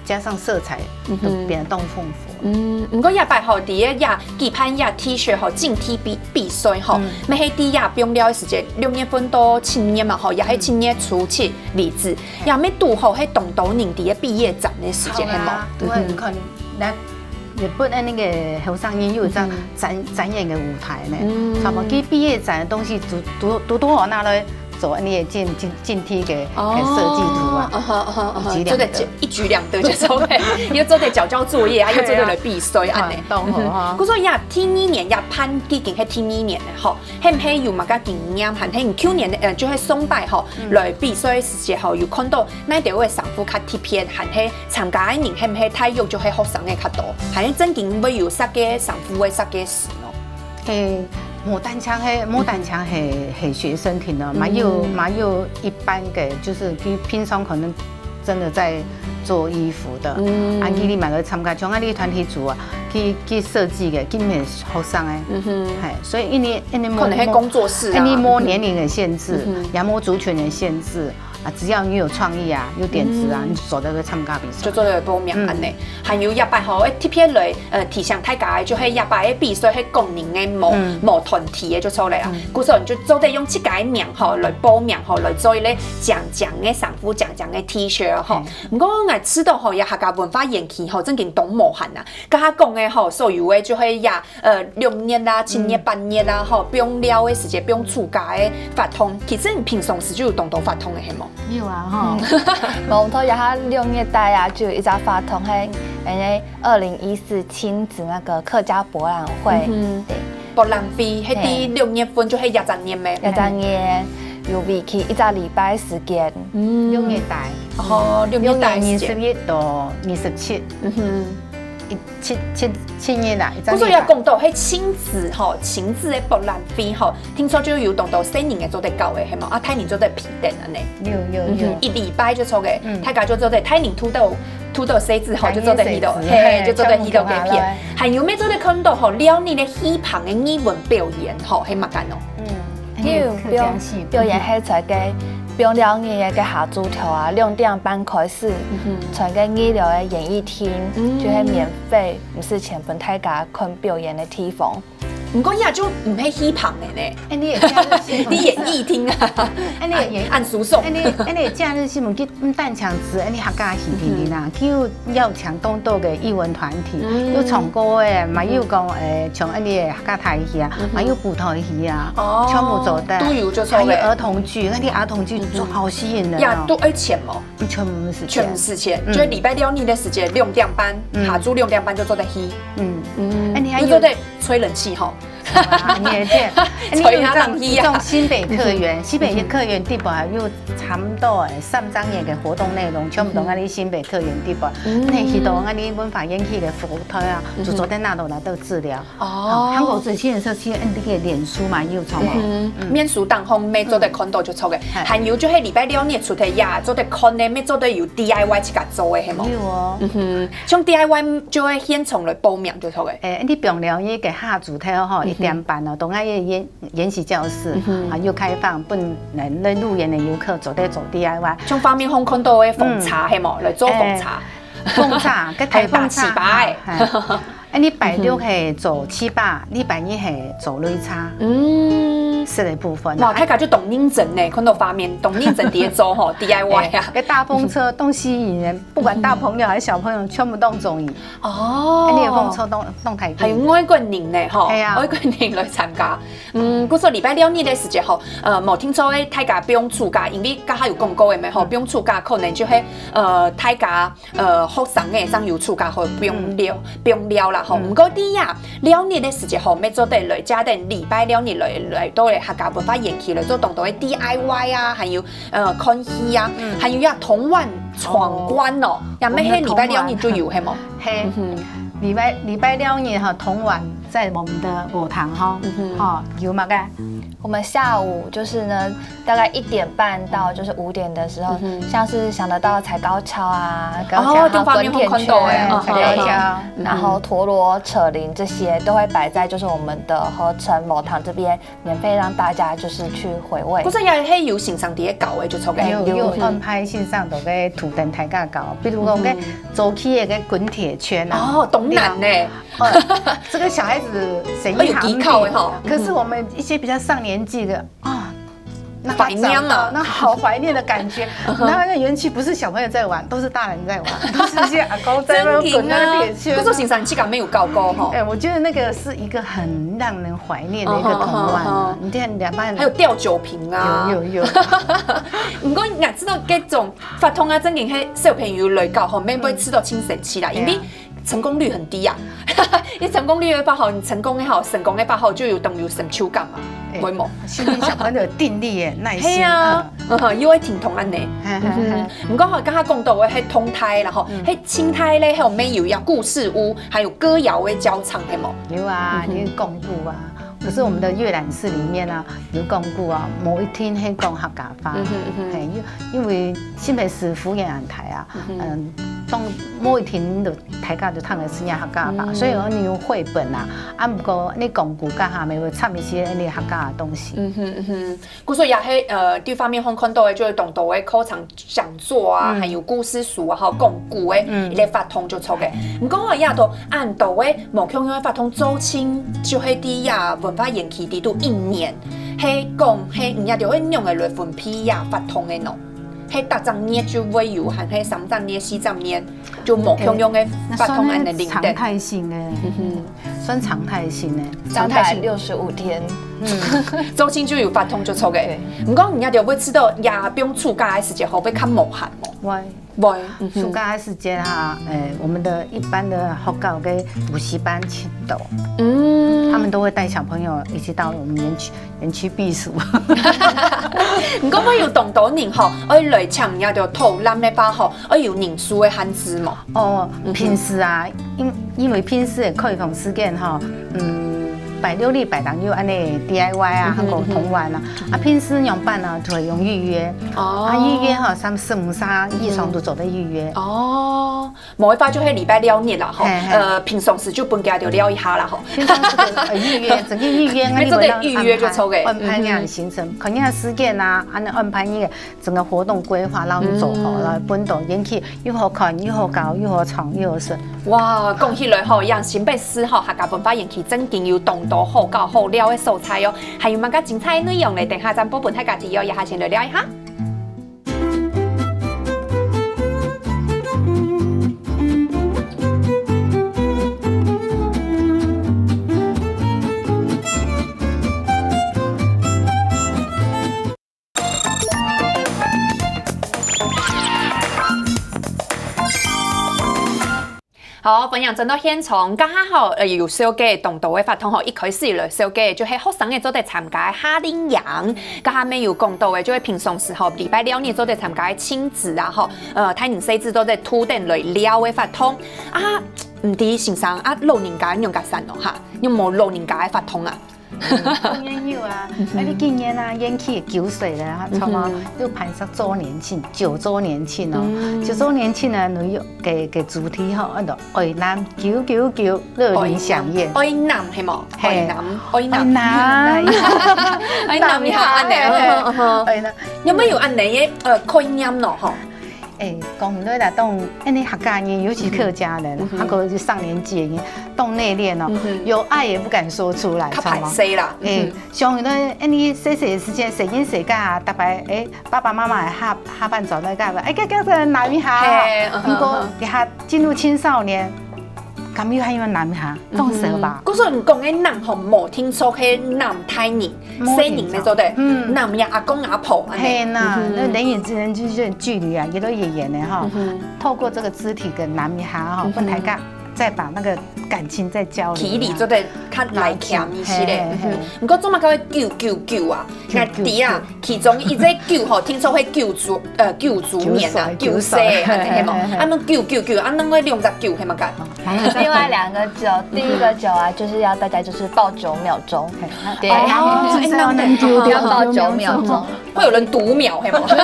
加上色彩，都變得當豐富。嗯，毋過這擺吼，佇个這舉辦這T恤吼，競T比比賽吼，乜係佇這放尞个時節，六月份到七月嘛吼，也係七月初七為止，也乜堵好係當多人佇个畢業展个時節，係無？對，你看，那日本的那个後生人有一張展展演个舞台呢，差不多佢畢業展的東西都都都都好拿來做那个競競競T个个設計圖啊。哦，哦，哦，哦，做得一舉兩得，就做得又做得交交作業，啊又做得來比賽，安尼。懂吼哈。故所呀，第二年呀，辦已經係第二年了吼，係毋係有麼个經驗？還係你舊年的呃，就係上擺吼，來比賽的時節吼，有看到哪兜个衫褲較特別，還係參加的人係毋係大約就係學生个較多，還係正經會有設計衫褲个設計師咯？ 嘿，無單淨係無單淨係係學生群咯，嘛有嘛有一般个，就是佢平常可能真的在做衣服的，啊，佢你買來參加，像啊，你團體組啊，去去設計个，佢毋係學生个，嗯哼，嘿，所以因為因為可能係工作室啊，因為無年齡的限制，也無族群的限制，啊，只要你有創意啊，有點子啊，你就做得去參加比賽。就做得報名恁呢。還有這擺吼，特別來，呃，提醒大家个，就係這擺个比賽係個人个，無，無團體个就著了啦。故所你就做得用自家个名吼來報名吼，來做一個靚靚个衫褲、靚靚个T-shirt吼。毋過𠊎知道吼，這客家文化園區吼，正經當無閒啊。頭下講个吼，所有个就係這 呃，六月啦、七月、八月啦，吼，放尞个時節，放暑假个活動，其實你平常時就有當多活動个，係無？有啊，吼。無錯，這下六月底啊，就有一隻活動，係，誒，二零一四親子那個客家博覽會。對。博覽會，係第六月份就係這隻月咩？這隻月有為期一隻禮拜時間。六月底。哦，六月底時間。六月二十一到二十七。嗯哼。 一七七七日啦，一隻禮拜。故所也講到，係親子吼，親子个博覽會吼，聽說就有當多細人个做得搞个，係無？啊，大人做得陪等恁呢。有有有。一禮拜就著个，大家就做得，大人渡到渡到細子吼，就做得去到，嘿，就做得去到該片。還有咩做得看到吼，尞日个戲棚个藝文表演吼，係麼个哦？嗯。 有表表演係在該，放尞日个下晝頭啊，兩點半開始，在該二樓个演藝廳，就係免費，毋使錢分大家看表演个地方。毋過這就毋係戲棚个呢。哎，你也假日新聞，你演藝廳啊，哎，你也演，按叔叔，哎，你哎，你假日新聞，佢毋單淨指哎，你客家戲院啦，佢有 邀請當多个藝文團體，有唱歌个，嘛有講，誒，像恁呢个客家大戲啊，嘛有布袋戲啊，全部做得。都有就著个。還有兒童劇，那些兒童劇就好吸引人哦。呀，都愛錢無？全部毋使錢。全毋使錢，就禮拜尞日个時間，兩點半，下晝兩點半就做得去。嗯，哎，你還有就做得吹冷氣吼。 啊，你也這樣，哎，你有一種，一種新北客源，新北客源地方啊，有差不多誒，三張年个活動內容，全部都在你新北客源地方。那去到那你文化園區个服務台啊，就做得拿到來做資料。哦，韓國最新的時候，其實你个臉書嘛，也有創嘛。嗯，面書當中，乜做得看到就著个。還有就係禮拜尞日除忒呀，做得看呢，乜做得有D I Y自家做个，係無？有哦。嗯哼，像D I Y就會現場來報名就著个。誒，你放尞日个下晝頭吼，一點半哦，都在演 研習教室啊，又開放分人來入園的遊客做得做D I Y。像畫面上看到个風車，係無？來做風車。風車，該台風車，大大粢粑誒。哎，你拜六係做粢粑，禮拜日係做擂茶。嗯，食个部分。哇，大家就當認真呢，看到畫面，當認真在該做吼，D I Y啊。該大風車當吸引人，不管大朋友還是小朋友，全部都中意。哦，哎，你个風車當當大，還有外國人呢，吼，係啊，外國人來參加。 嗯，故所禮拜尞日个時節吼，呃，無定著个大家放暑假，因為頭下有講過个咩吼，放暑假可能就係，呃，大家，呃，學生个正有暑假好放尞，放尞啦吼。毋過在這尞日个時節吼，乜做得來，加等禮拜尞日來，來到个客家文化園區來做當多个D I Y啊，還有，呃，看戲啊，還有呀，童玩闖關哦，也乜係禮拜尞日就有，係無？係，禮拜禮拜尞日吼，童玩 在我們的舞堂哈，哈，有麼个？我們下午就是呢，大概一點半到就是五點的時候，像是想得到踩高蹺啊，高蹺，哦，電畫面看到欸，然後滾鐵圈，嗯，然後陀螺、扯鈴這些都會擺在就是我們的合成舞堂這邊，免費讓大家就是去回味。故所也係有先生在該搞欸，就著个。有有安排先生在該渡等大家搞，比如講該早期个該滾鐵圈啊，哦，當難呢。 哦，這個小孩子誰一行地，哎，有依靠欸吼。可是我們一些比較上年紀的啊，那他懷念啊。長大，那好懷念的感覺。然後那園區不是小朋友在玩，都是大人在玩，都是一些阿公在那邊滾那個鐵圈啊。真的啊。可是先生，你自家沒有搞過吼？哎，我覺得那個是一個很讓人懷念的一個童玩啊。嗯哼，嗯哼，嗯哼。你看兩班，還有吊酒瓶啊。有，有，有。毋過，你知道這種活動啊，正經係小朋友來搞吼，乜會試著盡生趣啦，因為 成功率很低啊。你成功率个話吼，你成功个吼，成功个話吼，就有當有成就感嘛，哎，會無？訓練小朋友的定力耶、耐心。係啊，嗯，又會停動恁呢。嗯哼，毋過吼，頭下講到个係動態啦吼，係靜態咧，還有乜有呀，故事屋，還有歌謠个教場，係無？有啊，你講古啊，可是我們的閱覽室裡面啊，有講古啊，無一定係講客家話，嗯哼，嗯哼。嘿，因因為新北市幅員安排啊，嗯，當無一定就大家就聽得識客家話，嗯。所以講你有繪本啊，啊毋過你講古該下，乜會插一些你客家个東西。嗯哼，嗯哼。故所以也係，呃，對畫面上看到个，就係當多个課程講座啊，嗯。還有故事書啊，吼，講古个，嗯。一个活動就著个。毋過吼，也都恁多个無共樣个活動，做清就係在這文化園區裡肚一年，係講係你也就會仰仔來分配這活動个喏。 係逐隻月就會有，還係三隻月、四隻月，就無共樣个活動恁樣輪等。那算係常態性个，嗯哼。算常態性个。三百六十五天。嗯。做清就有活動就著个。對。毋過人家就會知道，也放暑假个時節，會較無閒無？會。會，嗯哼。暑假个時節哈，誒，我們的一般的學校个補習班盡多，嗯。他們都會帶小朋友一起到我們園區 園區避暑。毋過會有當多人吼，愛來請人家就導覽个話吼，愛有人數个限制無？哦，嗯哼。平時啊，因，因為平時个開放時間吼，嗯，拜六禮拜當有恁樣D I Y啊，嗯哼，還有童玩啊，嗯哼。啊，平時仰般呢，就會用預約。哦。啊，預約吼，三四五三以上都做得預約。嗯哼。哦。 無个話就係禮拜六日啦吼，嘿，嘿。呃，平常時就分佢兜尞一下啦吼。平常時就，呃，預約，整個預約，你做得預約就著个。安排你个行程，嗯哼。看你个時間啊，恁樣安排你个整個活動規劃，然後做好，嗯。然後分到園區又好看，又好搞，又好唱，又好耍。哇，講起來吼，這新北市吼，客家文化園區正經有當多好搞好尞个所在哦。還有麼个精彩个內容呢？等下再報分大家知哦，這下先來尞一下。 好，歡迎轉到現場。這下吼，呃，有紹介當多个活動吼，一開始來紹介就係學生仔做得參加个夏令營。這下乜有講到个，就係平常時吼，禮拜六日做得參加个親子啊吼，呃，大人細子做得渡等來尞个活動。啊，毋知先生啊，老人家仰結煞哦哈，有無老人家个活動啊？ 當然有啊，啊，你今年啊，延期九歲了，哈，嗯哼。著無？又辦上週年慶，九週年慶哦。嗯。九週年慶呢，你有个，个主題吼，安到愛男九九九，熱烈饗宴。愛男，愛男係無？嘿。愛男，愛男。愛男。愛男呀，恁樣，嘿，嘿。嗯哼，嗯哼。愛男。有無有恁樣个，呃，概念咯，吼？ 哎，講起來啦，當，恁呢客家人，尤其客家人，嗯哼。還有就上年紀的人，當內斂哦，嗯哼。有愛也不敢說出來，較怕生啦。知道嗎？哎，嗯哼。像恁呢，恁呢細細个時間，細人細个啊，逐擺，哎，爸爸媽媽下，下班轉來个，哎，叫，叫人攬一下啊。嘿，嗯哼，毋過，嗯哼。這下進入青少年，敢有還有攬一下？當少吧。嗯哼。故所你講个攬吼，無定著係攬大人，無定著。細人个做得，嗯。攬呀阿公阿婆，恁呢。嘿吶，嗯哼。那人與人之間的距離啊，也都遠遠的哈。嗯哼。 透過這個肢體个攬一下吼，嗯哼。分大家再把那個感情再交流一下。距離做得較拉近一些咧。拉近，嘿，嘿，嘿。嗯哼。毋過做麼个會九九九啊？九九九。𠊎知啊，其中一隻九吼，定著係九週，呃，九週年啊，九歲，九歲，恁呢係無？嘿，嘿，嘿。啊，恁九九九，啊，另外兩隻九係麼个？哦，另外兩個九，第一個九啊，就是要大家就是抱九秒鐘。嘿，對。哦，哎，那，那，要抱九秒鐘。會有人讀秒，係無？會。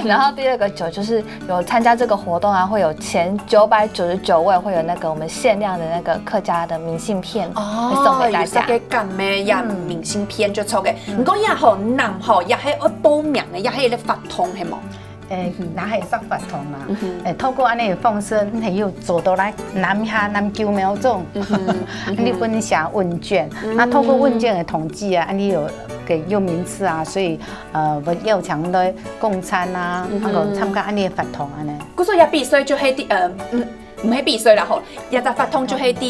然後第二個九就是 有參加這個活動啊，會有前九百九十九位會有那個我們限量的那個客家的明信片，哦，會送給大家。有這個感恩呀，嗯。明信片就著个。嗯。毋過也好，男吼，也係愛報名个，也係一個活動，係無？誒，嗯哼。那還係活動啦。嗯哼。誒，透過恁呢个方式，你又做到來攬一下，攬九秒鐘。嗯哼，嗯哼。你分寫問卷，嗯。那透過問卷的統計啊，你有个有名次啊，所以，呃，會邀請來共餐啊，嗯哼。還有參加恁呢个活動恁呢。 故所這比賽就係在，呃，嗯，毋係比賽啦吼，這隻活動就係在這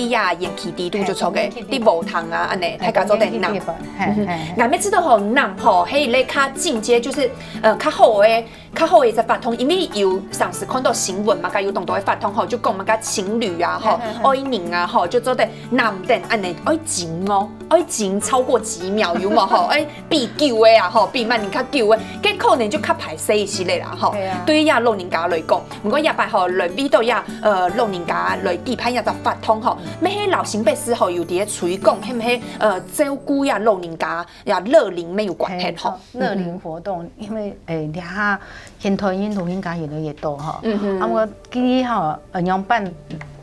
園區裡肚就著个，嘿，園區裡。在禾埕啊，恁呢，嘿，大家做得攬。園區裡，嘿，嗯哼。嘿，嘿。𠊎乜知道吼，攬吼，係一個較進階，就是，呃，較好个，較好个一隻活動，因為有常時看到新聞嘛，有當多个活動吼，就講麼个情侶啊，吼，嘿，嘿，嘿。愛人啊，吼，就做得攬等，恁呢，愛情哦。愛靜超過幾秒，有無吼？愛比久个啊吼，比慢人較久个，該可能就較歹勢一息仔啦吼。對啊。對於這老人家來講，毋過這擺吼，來為到這，呃，老人家來舉辦這隻活動吼，乜係摎新北市吼有在推廣，係毋係，呃，照顧這老人家，這樂齡乜有關係吼？嘿，樂齡活動，因為，誒，這下現代人老人家越來越多吼，嗯哼。啊，𠊎建議吼，呃，仰般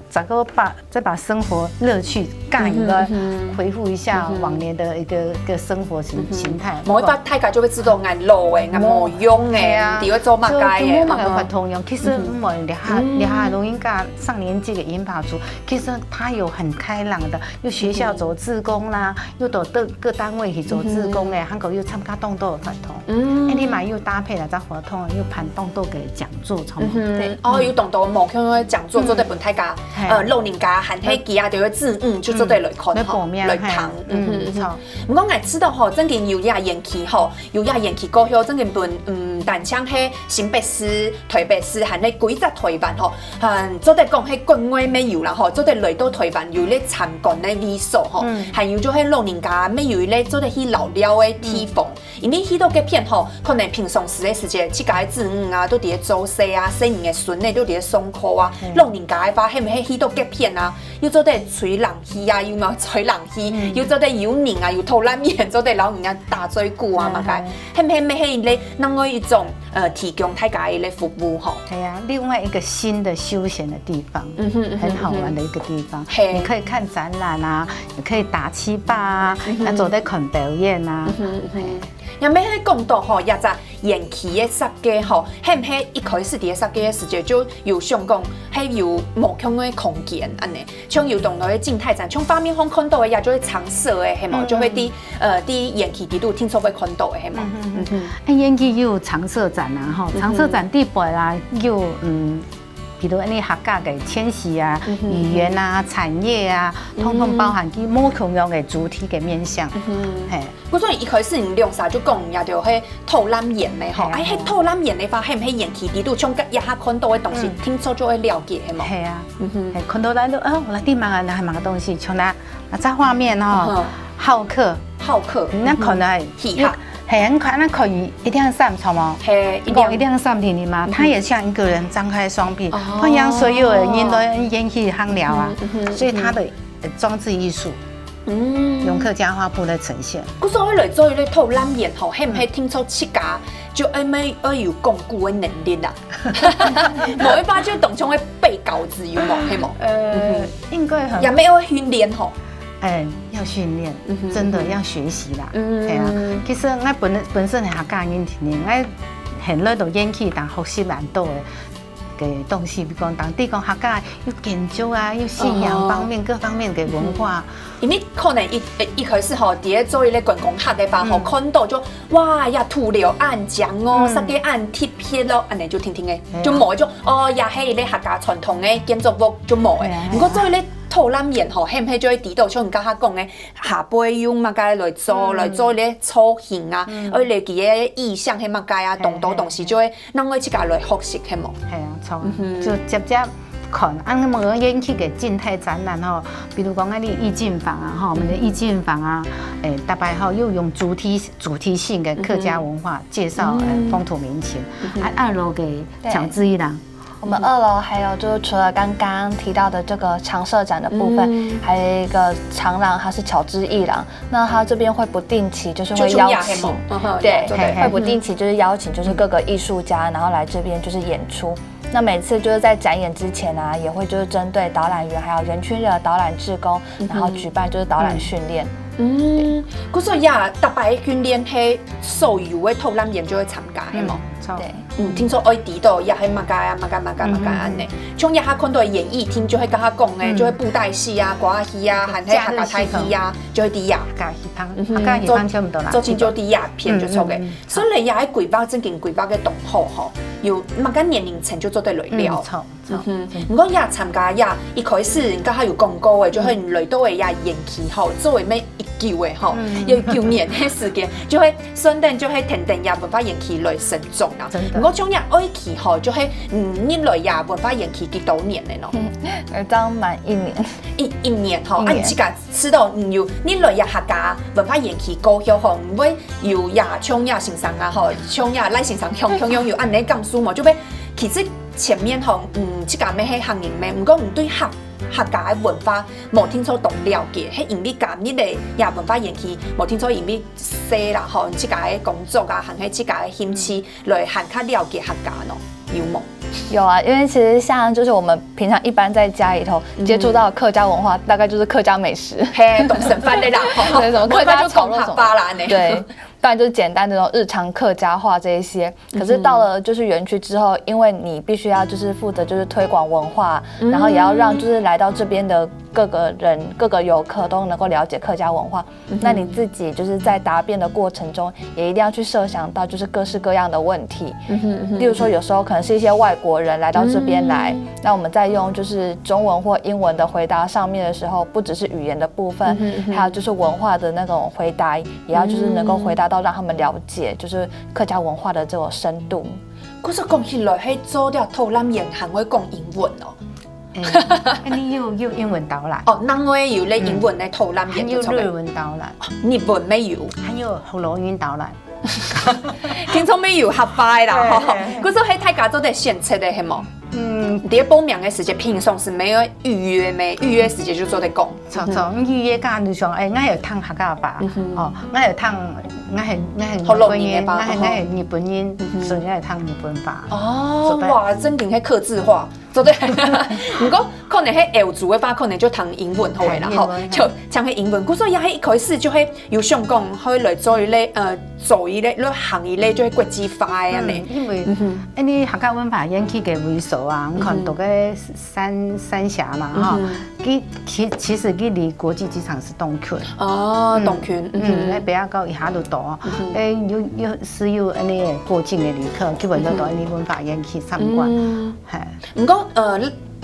再過把，再把生活樂趣加一个，嗯哼，嗯哼。恢復一下往年的一个，嗯哼。一个生活形，嗯哼。形態。無法，大家就會知道𠊎老了，𠊎無用了，無，係啊。你會做麼个了，就，就無麼个活動用。嗯哼。其實，嗯。毋會，這下，嗯。這下老人家上年紀个銀髮族，其實他有很開朗的，有學校做志工啦，嗯哼。有到各，各單位去做志工个，嗯哼。還有有參加當多个活動。嗯。哎，你嘛有搭配這隻活動，有辦當多个講座，嗯哼。對。哦，有當多無共个講座，嗯。做得分大家 嘿。呃，老人家還係佢啊，就會自願就做得來看吼，嗯，來報名，來聽。嘿，嗯，嗯，嗯。著。毋過𠊎知道吼，正經有這園區吼，有這園區過後，正經分，嗯，單淨係新北市、台北市，還係歸隻台灣吼，嗯，做得講係國外乜有啦吼，做得來到台灣有咧參觀个位所吼，嗯。還有就係老人家乜有咧做得去尞尞个地方。嗯。 因為去到該片吼，可能平常時个時節，自家个子女啊，都在該做事啊，細人个孫仔都在該上課啊，嗯。老人家个話，係毋係去到該片啊，又做得吹冷氣啊，又嘛吹冷氣，嗯。又做得有人啊，有討攬圓，做得摎人家打嘴鼓啊，嗯，嘛該，嗯。係毋係，係毋係該另外一種，呃，提供大家个服務吼？係啊，另外一个新的休閒的地方，嗯哼，嗯哼，很好玩的一个地方。嗯哼。嘿。你可以看展覽啊，你可以打七八啊，嗯哼。那做得看表演啊。嗯哼，嗯哼。嘿。 也乜係講到吼，這隻園區个設計吼，係毋係一開始在該設計个時節就有想講，係有無共个空間恁仔，像有當多个靜態展，像畫面上看到个，也就係長設个，係無？嗯。就會在，呃，在園區底肚定著會看到个，係無？嗯哼。嗯哼。哎，園區有長設展啊，吼，嗯哼。長設展底背啊，有，嗯， 比如恁仔客家个遷徙啊、嗯哼，語言啊、產業啊，嗯哼。統統包含佢無共樣个主題个面向。嗯哼。嘿。故所一開始你兩儕就講，也就係討攬圓个吼，嘿啊，哎，係討攬圓个話，係毋係園區底肚像這下看到个東西，嗯。定著就會了解，係無？嘿啊。嗯哼。嘿，看到咱就，哦，𠊎知麼个，該係麼个東西，像該，該隻畫面吼，嗯哼。好客。好客。你看來，嗯哼。嘿，你看，你看一點三，著無？嘿，一點。講一點三定定嘛，嗯哼。他也像一個人張開雙臂，哦。歡迎所有的人都願意去行了啊。嗯哼，嗯哼。所以他的，呃，裝置藝術，嗯。用客家畫布來呈現。故所以來做一个討攬圓吼，係毋係定著自家就愛，愛有講古个能力啦？無一般就當像會背稿子，有無？係無？呃，嗯哼。應該很，也乜愛訓練吼。 哎，要訓練，嗯哼，真的要學習啦。嗯哼。哎呀，其實𠊎本，本身係客家人，𠊎很多都願意當學習蠻多个，个東西，比如講，當地講客家有建築啊，有信仰方面，哦。各方面个文化。嗯。因為可能一，一開始吼，在該做一个觀光客个話，吼，嗯。看到就，哇，這土樓恁靚哦，嗯。設計恁特別咯，恁仔就定定个，哎呀。就無就，哦，這係一个客家傳統个建築物，就無个。哎呀，哎呀。毋過做一个討攬圓吼，係毋係就會知道，像你頭下講个， 下背用麼个來做，嗯。來做該造型啊，嗯。愛來佢个意象係麼个啊，嘿，當多東西就會，嘿，嘿。讓佢自家來學習，係無？係啊，著啊。嗯哼。就直接看，啊，那麼園區个靜態展覽吼，比如講，啊，你意境房啊，吼，我們的意境房啊，嗯。誒，大概吼，又用主題，主題性的客家文化介紹，嗯。呃，風土民情。嗯哼。啊，二樓給喬治一郎。對。 我們二樓還有就是除了剛剛提到的這個常設展的部分，嗯。還有一個長廊，它是喬治藝廊。那它這邊會不定期就是會邀請，就中央黑幕，嗯哼，對，對，對。會不定期就是邀請就是各個藝術家，然後來這邊就是演出。那每次就是在展演之前啊，也會就是針對導覽員還有人群的導覽志工，嗯哼。然後舉辦就是導覽訓練。嗯，故所以啊，逐擺訓練係所有个導覽員就會參加，係無？嗯，著。對。 嗯，聽說愛知道，也係麼个啊，麼个麼个麼个恁仔。嗯，嗯，嗯。像這下看到个演藝廳，就會跟佢講个，嗯。就會布袋戲啊、歌仔戲啊，還係客家大戲啊，就會知啊。客家戲棚，嗯哼，客家戲棚差不多啦。最近就知啊，片就著个。嗯，嗯，嗯。所以也係規劃，正經規劃个當好吼，有麼个年齡層就做得來尞。嗯，著，著。嗯哼，毋過也參加也一開始，你頭下有講過个，就係你來到个也延期吼，做个乜 久个吼，嗯。有九年个時間，就會順等就會跈等這文化園區來成長啦。真的。毋哦，像你愛去吼，就係嗯，你來這文化園區幾多年了呢？呃，剛滿一年。一一年吼，一年啊，你自家知道，嗯，有你來這客家文化園區過後吼，你會有這像這先生啊吼，像這賴先生，像像有恁呢感受無？就係其實前面吼，嗯，自家乜係客人咩，毋過你對客客家个文化無定著當了解，係因為加入个這文化園區，無定著因為細啦吼，自家个工作啊，還係自家个興趣來還較了解客家呢，有無？有啊，因為其實像就是我們平常一般在家裡頭接觸到客家文化，大概就是客家美食，嘿，懂生飯的啦，吼，對，什麼客家炒肉什麼，巴啦呢，对，不然就是简单的那种日常客家话这一些。可是到了就是园区之后，因为你必须要就是负责就是推广文化，然后也要让就是来到这边的各个人、各个游客都能够了解客家文化。那你自己就是在答辩的过程中，也一定要去设想到就是各式各样的问题。例如说，有时候可能是一些外国人来到这边来，那我们在用就是中文或英文的回答上面的时候，不只是语言的部分，还有就是文化的那种回答，也要就是能够回答到让他们了解，就是客家文化的这种深度。可是講起來，係做這導覽員還會講英文哦。你有有英文導覽，哦，另外有咧英文个導覽還有日員就出來，文導覽，日文乜有，還有學老語導覽。聽說乜有客話个啦，吼。可是係大家做得選擇个，係無？嗯，你報名个時節，平常時乜愛預約咩？預約時節就做得講。錯錯，預約个你想，哎，𠊎愛聽客家話，哦，𠊎愛聽，𠊎係𠊎係學老語个吧，𠊎係𠊎係日本人，所以𠊎愛聽日本話。哦，哇，正經係客製化。做得。毋過可能係歐洲个話，可能就聽英文好个啦，吼，就聽係英文。故所也係一開始就係有想講，可以來做一類，呃，做一類，來行一類就係國際化个恁呢。因為，因為客家文化園區个位所啊，你看到个三三峽嘛，哈，佢其其實佢離國際機場是當近。哦，當近，嗯，那比較高一下就到，哎，有有是有恁呢過境个旅客，基本上都恁呢文化園區參觀，係。毋過，呃，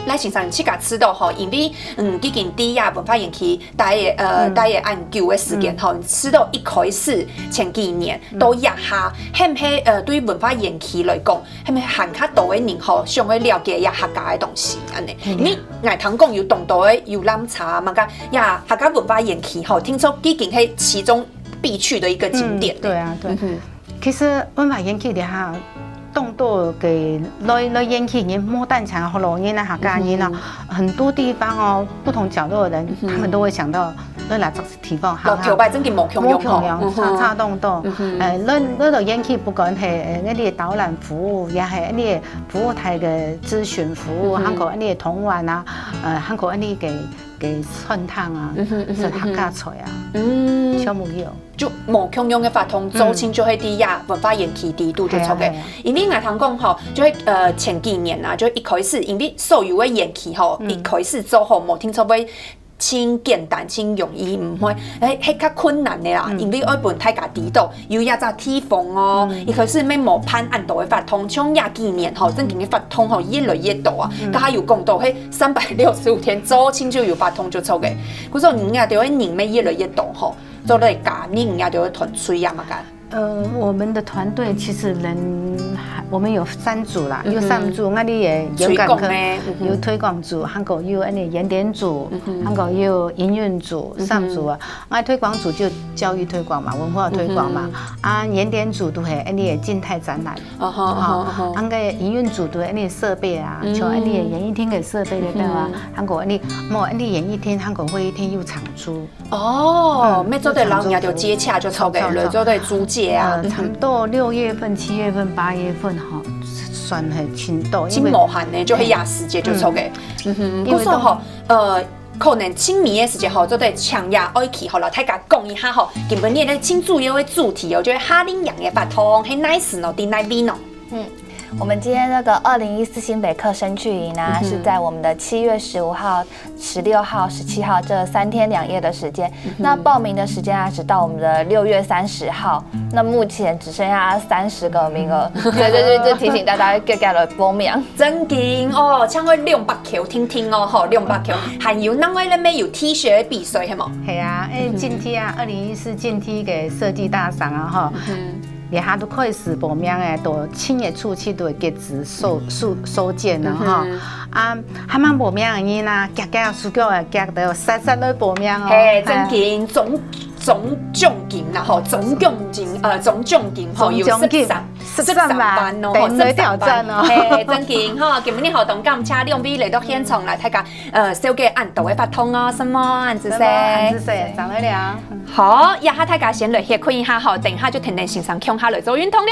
賴先生，你自家知道吼，因為嗯，已經在這文化園區待个呃待个恁久个時間吼，你知道一開始前幾年到這下，係毋係呃對文化園區來講，係毋係還較多个人吼想要了解這客家个東西恁呢？因為𠊎聽講有當多个遊覽車啊，麼个這客家文化園區吼，聽說已經係其中必去的一個景點。對啊，對。其實文化園區底下，當多个來來園區人，無單淨學老人啊、客家人啊，很多地方哦，不同角落的人，他們都會想到來哪隻地方，老頭擺正經無共樣吼，無共樣，差差當多。呃，來來到園區，不管係呃，該個導覽服務，也係該個服務台个諮詢服務，還有該個童玩啊，呃，還有該個个个餐廳啊，食客家菜啊，嗯，全部有。就無共樣个活動，做親就係在這文化園區底肚就著个。因為𠊎聽講吼，就係呃前幾年啊，就一開始，因為所有个園區吼，一開始做吼，無定著會盡簡單、盡容易，毋會，誒，係較困難个啦。因為愛分大家知道有這隻地方哦，一開始乜無辦恁多个活動，像這幾年吼，正經个活動吼越來越多啊。剛剛有講到，係三百六十五天做親就有活動就著个。故所你啊，就係人乜越來越多吼。 做得加入人家就會團隊啊嘛个。呃，我們的團隊其實人還，我們有三組啦，有三組，𠊎俚个演講課，有推廣組，還有有恁呢演講組，還有有營運組，三組啊。啊，推廣組就教育推廣嘛，文化推廣嘛。啊，演講組就係恁呢个靜態展覽。哦吼，哦吼，哦吼。啊，該營運組就係恁呢設備啊，像恁呢演藝廳个設備對吧？還有恁呢，無恁呢演藝廳，還有會議廳有場租。 哦，乜做得摎人家就接洽就著个，來做得租借啊。呃，差不多六月份、七月份、八月份吼，算係盡多，因為盡無閒呢，就係這時節就著个。嗯哼，因為故所吼，呃，可能盡尾个時節吼，做得請這愛去吼，摎大家講一下吼，今晡日个盡主要个主題哦，就係夏令營个活動，係哪時呢，在哪位呢？嗯，我们今天那个二零一四新北客生趣营呢，是在我们的七月十五号、十六号、十七号这三天两夜的时间。那报名的时间啊，直到我们的六月三十号。那目前只剩下三十个名额，所以这就就提醒大家，赶快来报名。正經哦，請愛兩百箍定定哦，吼，兩百箍，還有另外咧，乜有T恤个比賽，係無？係啊，誒，今天啊，二零一四今天个設計大賞啊，吼。這下都開始報名誒，到七月初七都會截止收收收件了哈。啊，還吂報名个人啊，遽遽手腳啊，遽遽煞煞來報名哦。嘿，真緊，總總獎金啦吼，總獎金呃，總獎金吼有十三十三萬哦，吼，等來挑戰哦。嘿，真緊吼，今日好，當感謝兩位來到現場啦，大家呃，小姐恁多个發通哦，什麼恁仔細，恁仔細，掌來了。好，這下大家先來歇睏一下吼，等下就跈等先生共下來做運動了。